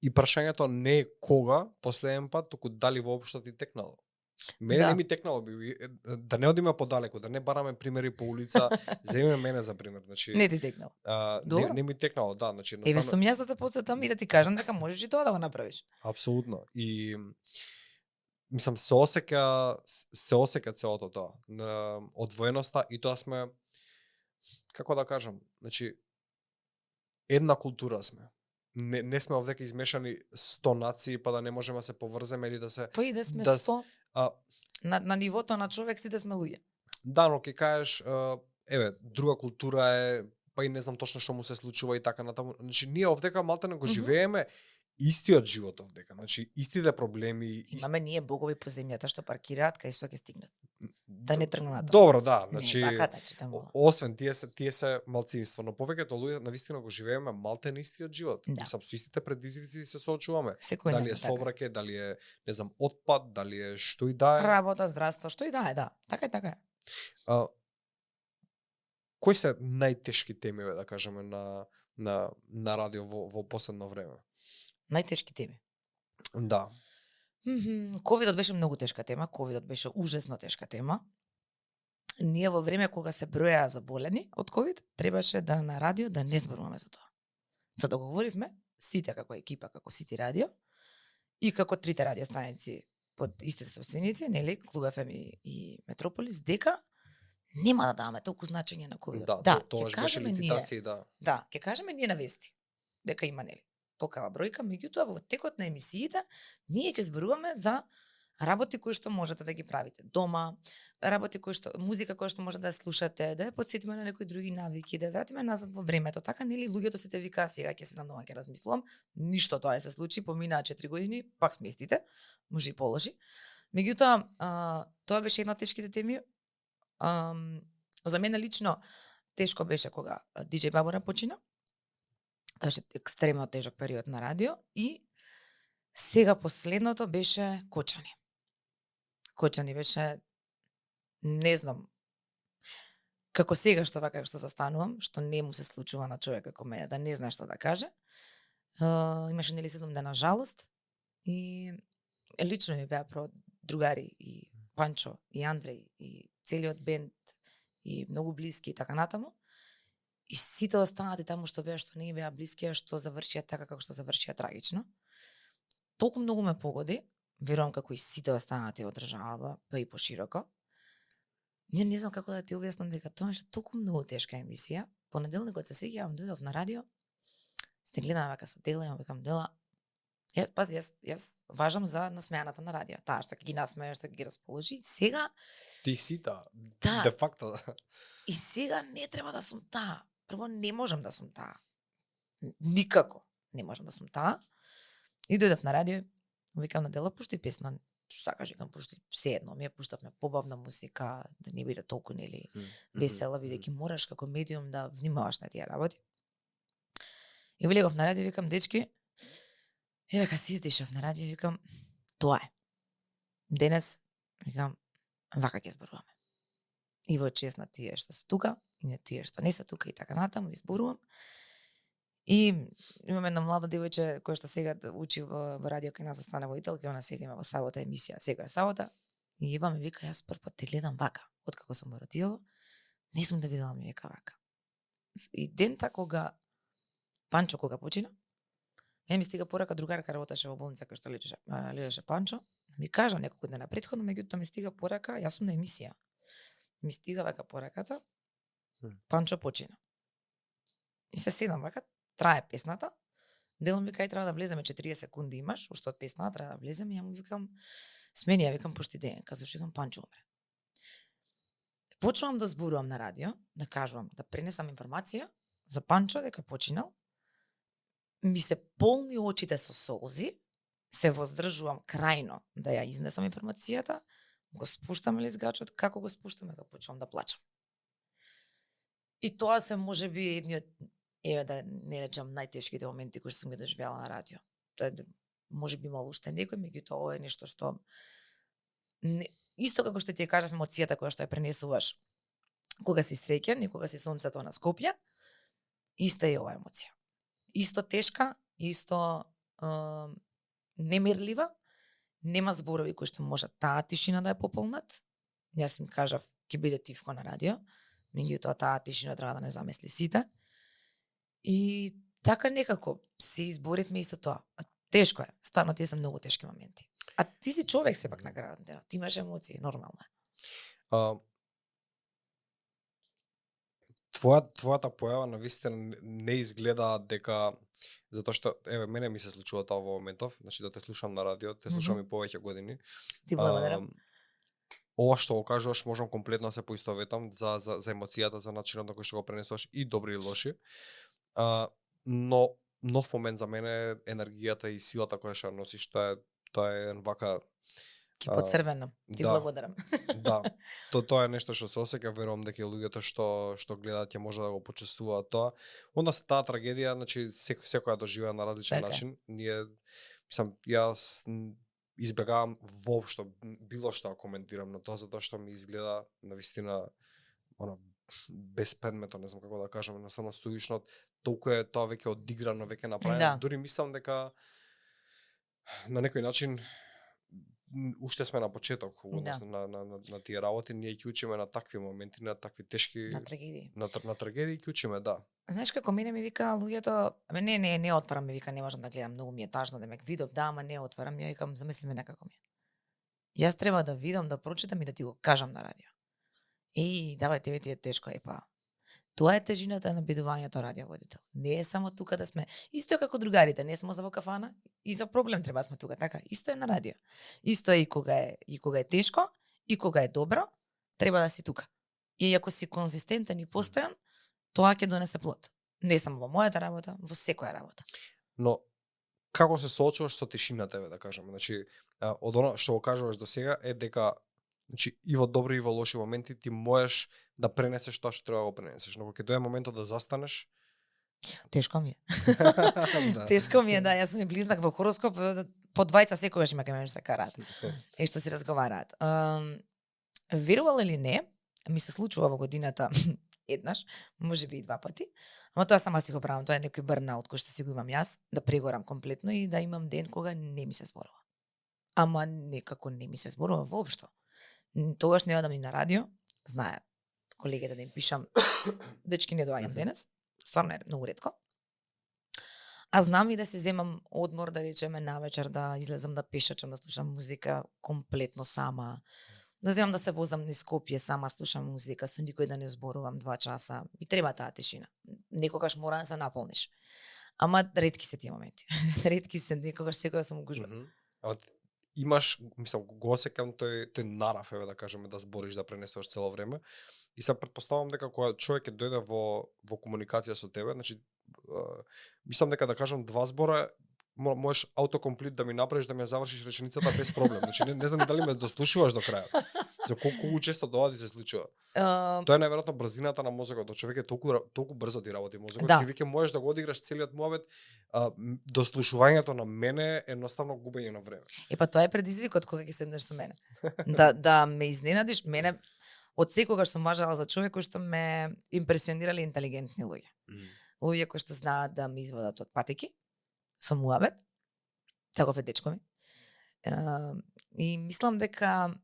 И прашањето не е кога последен пат, туку дали воопшто ти текнало. Мене не ми текнало, да не одиме подалеку, да не бараме примери по улица, земеме мене за пример, значи не ти текнало. Не ми текнало, да, значи еве сум јас да те потсетам и да ти кажам дека можеш и тоа да го направиш. Апсолутно. И мислам се осеќа целото тоа, одвоеноста, и тоа сме, како да кажам, значи една култура сме. Не сме овдека измешани 100 нации па да не можеме да се поврземе или да се Па и да сме да 100 а, на нивото на човек сите сме луѓе. да, но ќе кажеш еве, друга култура е, па и не знам точно што му се случува и така натаму. Значи ние овдека малте го живееме истиот живот овдека. Значи истите проблеми, Имаме ние богови по земјата што паркираат кај што ќе стигнат. Да не тргнат на тоа. Добро, да, значи Не, така, таму. освен тие се малцинство, но повеќето луѓе навистина го живееме малте на истиот живот. Да. Со истите предизвици се соочуваме. Секој Дали ден, е така. собраке, дали е, не знам, отпад, дали е што и да е. Работа, здравство, што и да е, да. Така е, така е. Кои се најтешки теми, да кажеме, на радио во последно време? Најтешки теми. Да. Ковидот беше многу тешка тема, ковидот беше ужасно тешка тема. Ние во време кога се броја заболени од ковид, требаше да на радио да не зборуваме за тоа. За да говоривме сите како екипа, како Сити радио и како трите радиостаници под истите собственици, нели, Клуб ФМ и Метрополис, дека нема да даваме толку значење на ковидот. Да, тоа беше лицитација, да. Да, ќе кажеме ние на вести дека има, нели, толкава бројка, меѓутоа во текот на емисиите ние ќе зборуваме за работи кои што можете да ги правите дома, работи кои што музика која што можете да слушате, да ја потсетиме на некои други навики, да ја вратиме назад во времето. Така нели луѓето сите викаа сега ќе седам дома ќе размислувам, ништо тоа не се случи, поминаа 4 години, пак сме истите, може и положи. Меѓутоа, тоа беше една од тешките теми. За мене лично тешко беше кога DJ Бабора почина. Тоа беше екстремно тежок период на радио и сега последното беше Кочани. Кочани беше, не знам, како сега што вака што застанувам, што не му се случува на човек како мене, да не знае што да каже. Имаше нели 7 дена жалост и лично ми беа другари и Панчо и Андреј и целиот бенд и многу блиски и така натаму. И сите останати таму што беа што не беа блиски, што завршија така како што завршија трагично. Толку многу ме погоди, верувам како и сите останати од државава, па и пошироко. Не знам како да ти објаснам дека тоа беше толку многу тешка емисија. Понеделникот се сеќавам, дојдов на радио, се гледам вака со Дела, викам Дела, пази, јас важам за насмеаната на радио. Таа што ги насмее, што ги расположи. Сега ти си таа. Да. Де факто. И сега не треба да сум таа. Прво не можам да сум таа. Никако не можам да сум таа. И дојдов на радио, викам на Дела, пушти песна. Што сакаш, викам, пушти се едно. Ми ја пуштавме побавна музика, да не биде толку нели весела, бидејќи мораш како медиум да внимаваш на тие работи. И влегов на радио, викам, дечки, века си издишав на радио, викам, тоа е. Денес, викам, вака ќе зборуваме. И во чест на тие што се тука, и на тие што не се тука и така натаму, изборувам. И имаме едно младо девојче кое што сега учи во радио кај нас за станеводител, кај она сега има во сабота емисија, сега е сабота. И Ева ми вика, јас прв пат те гледам вака, откако сум во Родиово, не сум да видела ми вика вака. И дента кога Панчо кога почина, ми стига порака, другарка работеше во болница кај што лежеше Панчо, ми кажа неколку дена претходно, меѓутоа ми стига порака, јас сум на емисија. Ми стига вака пораката, Панчо почина. И се седам вака, трае песната, Дело ми кај треба да влеземе 40 секунди имаш, уште од песната треба да влеземе, ја му викам, смени ја викам пушти денка, зашто викам Панчо умре. Почнувам да зборувам на радио, да кажувам, да пренесам информација за Панчо дека починал, ми се полни очите со солзи, се воздржувам крајно да ја изнесам информацијата, го спуштам лизгачот, како го спуштам, дека почнувам да плачам. И тоа се можеби едниот, еве да не речам најтешките моменти кои сум ги доживела на радио. Можеби имало уште некој, меѓутоа ова е нешто што исто како што ти ја кажав емоцијата која што ја пренесуваш кога си среќен и кога си сонцето на Скопје, иста е ова емоција. Исто тешка, исто немерлива, нема зборови кои што можат таа тишина да ја пополнат. Јас им кажав, ќе биде тивко на радио, меѓутоа таа тишина треба да не замесли сите. И така некако се изборивме и со тоа. Тешко е, стварно тие се многу тешки моменти. А ти си човек сепак на крајот на денот, ти имаш емоции, нормално е. твојата појава на вистина не изгледа дека затоа што еве мене ми се случува тоа во моментов, значи да те слушам на радио, те слушам и повеќе години. Ти благодарам. Ова што го кажуваш можам комплетно да се поистоветам за емоцијата, за начинот на кој што го пренесуваш и добри и лоши. Но нов момент за мене енергијата и силата која што носиш, тоа е еден вака Ке поцрвенам. Ти благодарам. Да. Тоа е нешто што се осеќа, верувам дека луѓето што гледаат ќе може да го почувствуваат тоа. Онда се таа трагедија, значи секоја доживеа на различен начин. Ние јас избегавам воопшто било што коментирам на тоа затоа што ми изгледа навистина безпредметно, не знам како да кажам, едноставно сувишно, толку е тоа веќе одиграно, веќе направено. Дури мислам дека на некој начин уште сме на почеток на тие работи, ние ќе учиме на такви моменти, на такви тешки трагедии. На трагедии ќе учиме, да. Знаеш како мене ми вика луѓето, не отварам, ми вика не можам да гледам, многу ми е тажно да ме видов, да, ама не отварам, ја викам замисли ме некако ми. Јас треба да видам, да прочитам и да ти го кажам на радио. Давај тебе ти е тешко, па. Тоа е тежината на бидувањето радиоводител. Не е само тука да сме, исто е како другарите, не само за во кафана, и за проблем треба сме тука, така, исто е на радио. Исто е и кога е тешко, и кога е добро, треба да си тука. И ако си конзистентен и постојан, тоа ќе донесе плод. Не само во мојата работа, во секоја работа. Но како се соочуваш со тишината, да кажеме? Значи, од оно што го кажуваш до сега е дека и во добри и во лоши моменти ти можеш да пренесеш тоа што треба да го пренесеш, но кога ќе дојде моментот да застанеш, тешко ми е. Тешко ми е, да, јас сум и близнак во хороскоп, по двајца секогаш има кај мене се караат. Што се разговараат. Верувал или не, ми се случува во годината еднаш, можеби и два пати, ама тоа сама си го правам, тоа е некој бърнаут кој што си го имам јас, да прегорам комплетно и да имам ден кога не ми се зборува. Ама некако не ми се зборува воопшто. Тогаш не одам ни на радио, знаат колегите да им пишам, дечки не доаѓам денес, стварно е многу ретко. А знам и да си земам одмор, да речеме навечер, да излезам да пешачам, да слушам музика комплетно сама, да земам да се возам низ Скопје, сама слушам музика, со никој да не зборувам 2 часа. И треба таа тишина. Некогаш мора да се наполниш. Ама ретки се тие моменти. Ретки се, некогаш секоја сум гужва. Имаш, мислам, го осеќам тој нарав, да кажеме, да збориш, да пренесуваш цело време. И се претпоставам дека кога човек ќе дојде во комуникација со тебе, значи мислам дека да кажам 2 збора можеш аутокомплит да ми направиш да ми ја завршиш реченицата без проблем. Значи не знам дали ме дослушуваш до крајот. За колку често тоа ти се случува. Тоа е најверојатно брзината на мозокот. Човек е толку брзо ти работи мозокот, ти веќе можеш да го одиграш целиот муабет. Дослушувањето на мене е едноставно губење на време. Па тоа е предизвикот кога ќе седнеш со мене. Да ме изненадиш, мене од секогаш сум важала за човек кој што ме импресионирали интелигентни луѓе. Луѓе кои што знаат да ме извадат од патеки со муабет. Таков е дечко ми. И мислам дека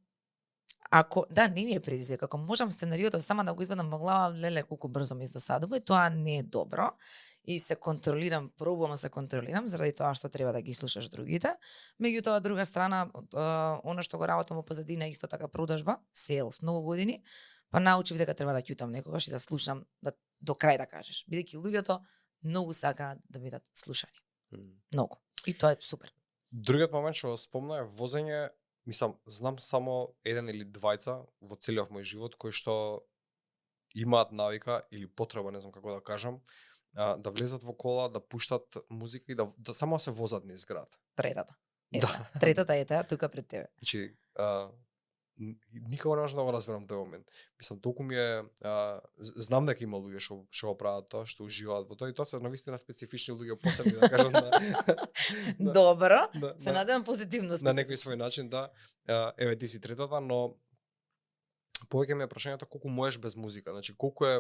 ако не ми е предизвик, ако можам сценариото сама да го извадам во глава, леле колку брзо ми издосадува, и тоа не е добро. И се контролирам, пробувам да се контролирам заради тоа што треба да ги слушаш другите. Меѓутоа, друга страна, она што го работам во позадина исто така продажба, селс, многу години, па научив дека треба да ќутам некогаш и да слушам до крај да кажеш, бидејќи луѓето многу сакаат да бидат слушани. Многу. И тоа е супер. Другиот момент што го спомна е возење. Мислам, знам само еден или двајца во целиот мој живот кои што имаат навика или потреба, не знам како да кажам, да влезат во кола, да пуштат музика и да само се возат низ град. Третата. Третата е таа тука пред тебе. Значи, никога не можам да го разберам тој момент. Мислам, толку ми е знам дека има луѓе што го прават тоа, што уживаат во тоа и тоа се навистина специфични луѓе, посебни да кажам Добро. Се надевам позитивно на некој свој начин, да. Еве ти си третата, но повеќе ми е прашањето колку можеш без музика. Значи колку е,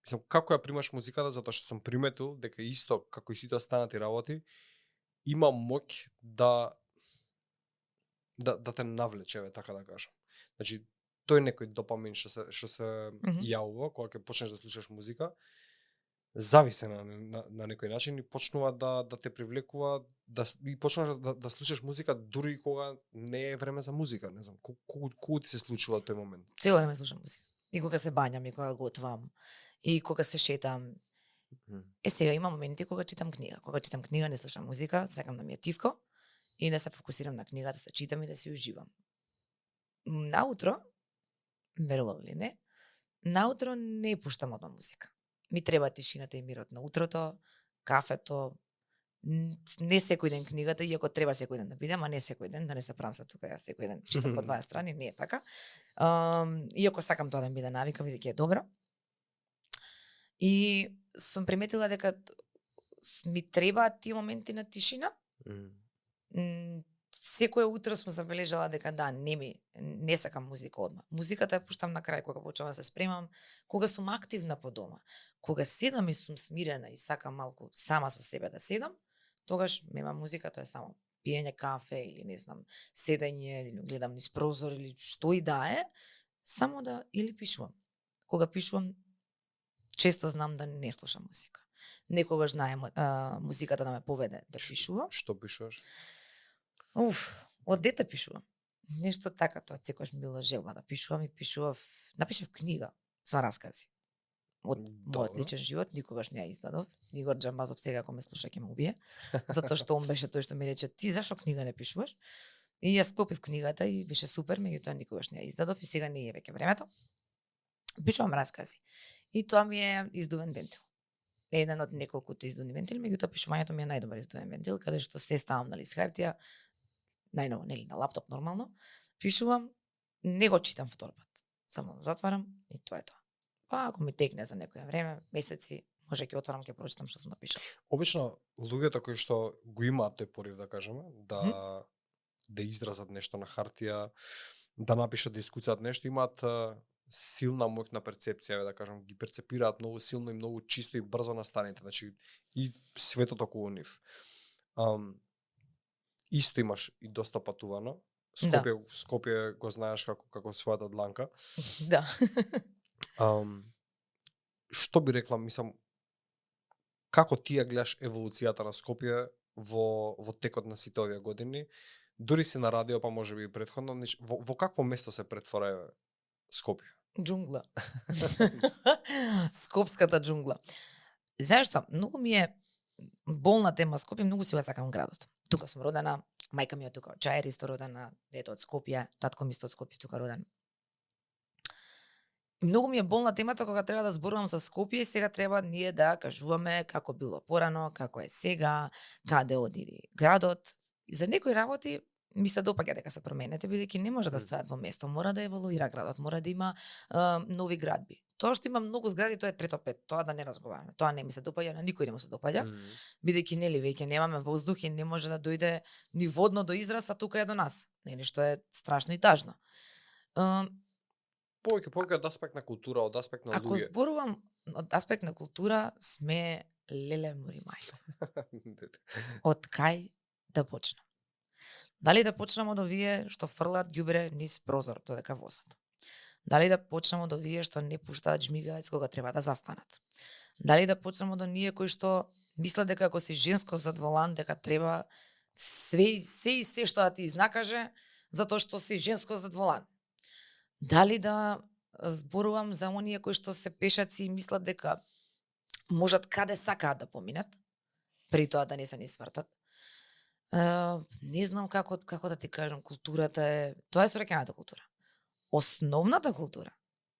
мислам, како ја примаш музиката, затоа што сум приметил дека исто како и сите останати работи има моќ да те навлече, така да кажам. Значи, тој некој допамин што се јавува кога ќе почнеш да слушаш музика, зависе на некој начин и почнува да те привлекува, и почнеш да слушаш музика дури и кога не е време за музика, не знам, колку ти се случува тој момент? Цело време слушам музика. И кога се бањам, и кога готвам, И кога се шетам, сега има моменти кога читам книга. Кога читам книга не слушам музика, сакам да ми е тивко и да се фокусирам на книгата, да читам и да си уживам. Наутро, верувал ли не, наутро не пуштам одма музика. Ми треба тишината и мирот на утрото, кафето, не секој ден книгата, иако треба секој ден да бидам, а не секој ден, да не се правам се тука, јас секој ден читам по 20 страни, не е така. Иако сакам тоа да ми биде навика, бидејќи е добро. И сум приметила дека ми требаат тие моменти на тишина. Секое утро сум забележала дека да, не сакам музика одма. Музиката ја пуштам на крај, кога почнам да се спремам, кога сум активна по дома. Кога седам и сум смирена и сакам малку сама со себе да седам, тогаш нема музика, тоа е само пиење кафе или не знам, седење или гледам низ прозор или што и да е, само да или пишувам. Кога пишувам, често знам да не слушам музика. Некогаш знае музиката да ме поведе да пишувам. Што пишуваш? Од дете пишувам. Нешто така, тоа секогаш ми била желба да пишувам и напишав книга со раскази. Од мојот личен живот, никогаш не ја издадов. Игор Џамбазов сега ако ме слуша ќе ме убие, затоа што он беше тој што ми рече ти зашо книга не пишуваш? И ја склопив книгата и беше супер, меѓутоа никогаш не ја издадов и сега не е веќе времето. Пишувам раскази. И тоа ми е издувен вентил. Еден од неколкуто издувени вентили, меѓутоа пишувањето ми е најдобар издувен вентил, каде што се ставам на лист хартија, најново, нели, на лаптоп нормално, пишувам, не го читам втор пат. Само затварам и тоа е тоа. Па ако ми текне за некое време, месеци, може ќе отворам, ќе прочитам што сум напишал. Обично луѓето кои што го имаат тој порив да кажеме, да изразат нешто на хартија, да напишат, да искуцаат нешто, имаат силна моќна перцепција, да кажам, ги перцепираат многу силно и многу чисто и брзо настаните, значи и светот околу нив. Исто имаш и доста патувано. Скопје го знаеш како својата дланка. Да. Што би рекла, мислам, како ти ја гледаш еволуцијата на Скопје во текот на сите овие години? Дури си на радио, па можеби и претходно, во какво место се претвора Скопје? Џунгла. Скопската џунгла. Знаеш што, многу ми е болна тема Скопје, многу си го сакам градот. Тука сум родена, мајка ми е тука од Чаир, исто родена, дето од Скопје, татко ми исто од Скопје, тука роден. Многу ми е болна темата кога треба да зборувам за Скопје и сега треба ние да кажуваме како било порано, како е сега, каде оди градот. И за некои работи ми се допаѓа дека се променете, бидејќи не може да стојат во место, мора да еволуира градот, мора да има нови градби. Тоа што има многу згради, тоа е трето пет, тоа да не разговараме. Тоа не ми се допаѓа, на никој не му се допаѓа, бидејќи нели веќе немаме воздух и не може да дојде ни водно до израз, а тука е до нас. Нели што е страшно и тажно. Повеќе од аспект на култура, од аспект на луѓе. Ако зборувам од аспект на култура, сме леле мори мајле. Од кај да почнам? Дали да почнам од овие што фрлаат ѓубре низ прозор додека возат? Дали да почнам од овие што не пуштаат жмигаец кога треба да застанат? Дали да почнам од оние кои што мислат дека ако си женско зад волан, дека треба се што да ти изнакаже затоа што си женско зад волан? Дали да зборувам за оние кои што се пешаци и мислат дека можат каде сакаат да поминат, при тоа да не се ни свртат? Не знам како да ти кажам, културата е, тоа е сорекената култура. Основната култура,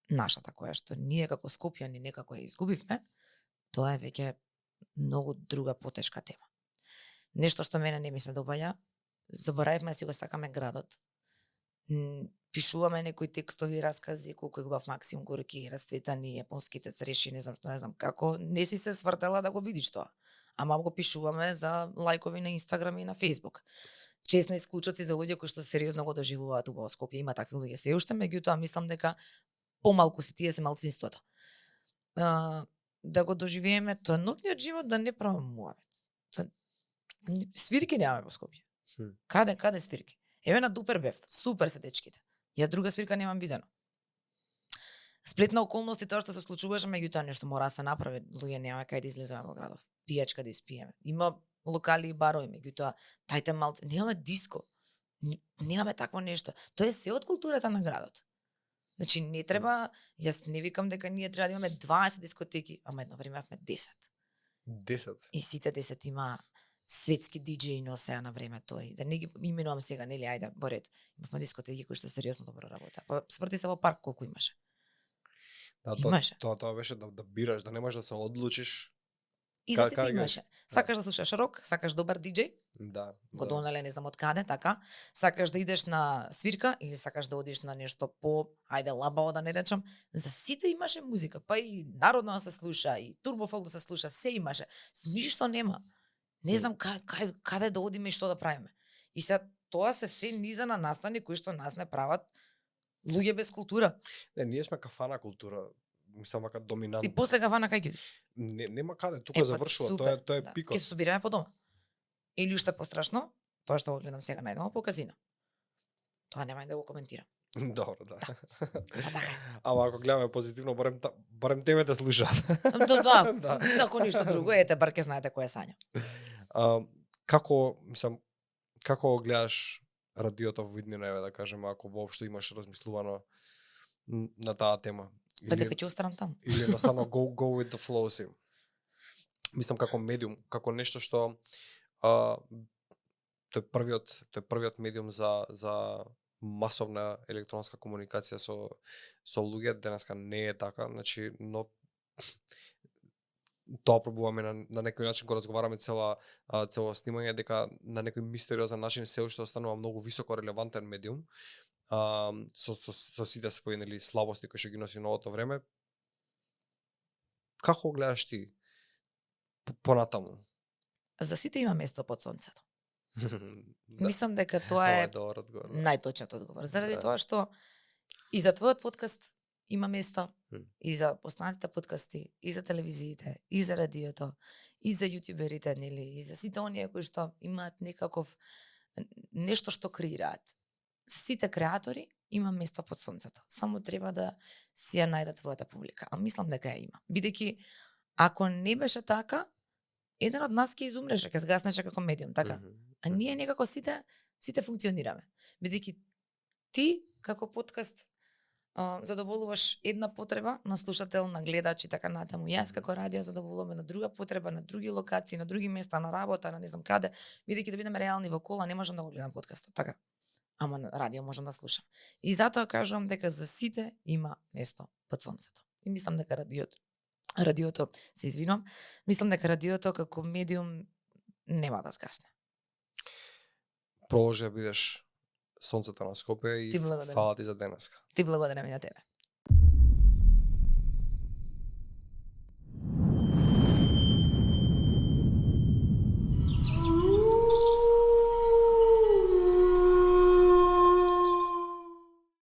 нашата која што ние како Скопјани некако ја изгубивме, тоа е веќе многу друга потешка тема. Нешто што мене не ми се допаѓа, заборавивме си го сакаме градот. Пишуваме некои текстови, раскази, колку е убав Максим Горки, расцветани, японските цреши, не знам како, не си се свртела да го видиш тоа. Ама го пишуваме за лајкови на Инстаграм и на Фејсбук. Чесни исклучоци за луѓе кои што сериозно го доживуваат убаво Скопје, има такви луѓе се уште, меѓутоа мислам дека помалку се тие се малцинството. Да го доживееме тоа ноќниот живот, да не правам муабет. Свирки немаме во Скопје. Каде свирки? Еве на Дупер бев, супер се дечките. Ја друга свирка немам видено. Сплетна околности тоа што се случуваше, меѓутоа нешто мора да се направи, луѓе нема кај да излеземе во градов. Пијачка да испиеме. Има локали и барови, меѓутоа тајте малце, немаме диско. Немаме такво нешто. Тоа е се од културата на градот. Значи не треба, јас не викам дека ние треба да имаме 20 дискотеки, ама едно време имавме 10. 10. И сите 10 има светски диџеи носеа на време тој. Да не ги именувам сега, нели, ајде, во ред. Имавме дискотеки кои што сериозно добро работа. Па сврти се во парк колку имаше. Да, Имаше. Тоа беше да бираш, да не можеш да се одлучиш. И за сите имаше. Сакаш да слушаш рок, сакаш добар диџеј, Да. го донале не знам од каде, така. Сакаш да идеш на свирка или сакаш да одиш на нешто по, ајде лабаво да не речам, за сите имаше музика, па и народно да се слуша, и турбофолк да се слуша, се имаше. Ништо нема. Не знам каде да одиме и што да правиме. И сега тоа се низа на настани кои што нас не прават луѓе без култура. Не, ние сме кафана култура. Мислам вака доминантна. И после кафана кај ќе Нема каде, тука завршува, тоа е да. пикот. Ќе се собираме по дома. Или уште пострашно, тоа што го гледам сега најново по казино. Тоа нема и да го коментирам. Добро, да. Па така е. Ама ако гледаме позитивно, барем тебе да слушаат. Да. Ако ништо друго, ете, бар ќе знаете кој е Сања. Како го гледаш радиото во иднина, да кажеме, ако воопшто имаш размислувано на таа тема? Па дека ќе останам таму. Или едноставно go with the flow си. Мислам како медиум, како нешто што тој е првиот медиум за масовна електронска комуникација со луѓе. Денеска не е така, значи, но тоа пробуваме на некој начин кога разговараме цело снимање, дека на некој мистериозен начин се уште останува многу високо релевантен медиум. Со сите своји, нели, слабости кои што ги носи новото време. Како гледаш ти понатаму? За сите има место под сонцето. Да. Мислам дека тоа е добар одговор. најточниот одговор. Заради Да. тоа што и за твојот подкаст има место, и за останатите подкасти, и за телевизиите, и за радиото, и за јутјуберите, нели, и за сите оние кои што имаат некаков нешто што креираат. Сите креатори има место под сонцето. Само треба да си ја најдат својата публика. А мислам дека ја има. Бидејќи ако не беше така, еден од нас ќе изумреше, ќе згаснеше како медиум, така? А ние некако сите функционираме. Бидејќи ти како подкаст задоволуваш една потреба на слушател, на гледач и така натаму. Јас како радио задоволуваме на друга потреба, на други локации, на други места, на работа, на не знам каде, бидејќи да бидеме реални во кола, не можам да го гледам подкастот, така? Ама на радио можам да слушам. И затоа кажувам дека за сите има место под сонцето. И мислам дека радиото, се извинувам, мислам дека радиото како медиум нема да згасне. Продолжи да бидеш сонцето на Скопје и фала ти за денеска. Ти благодарам и на тебе.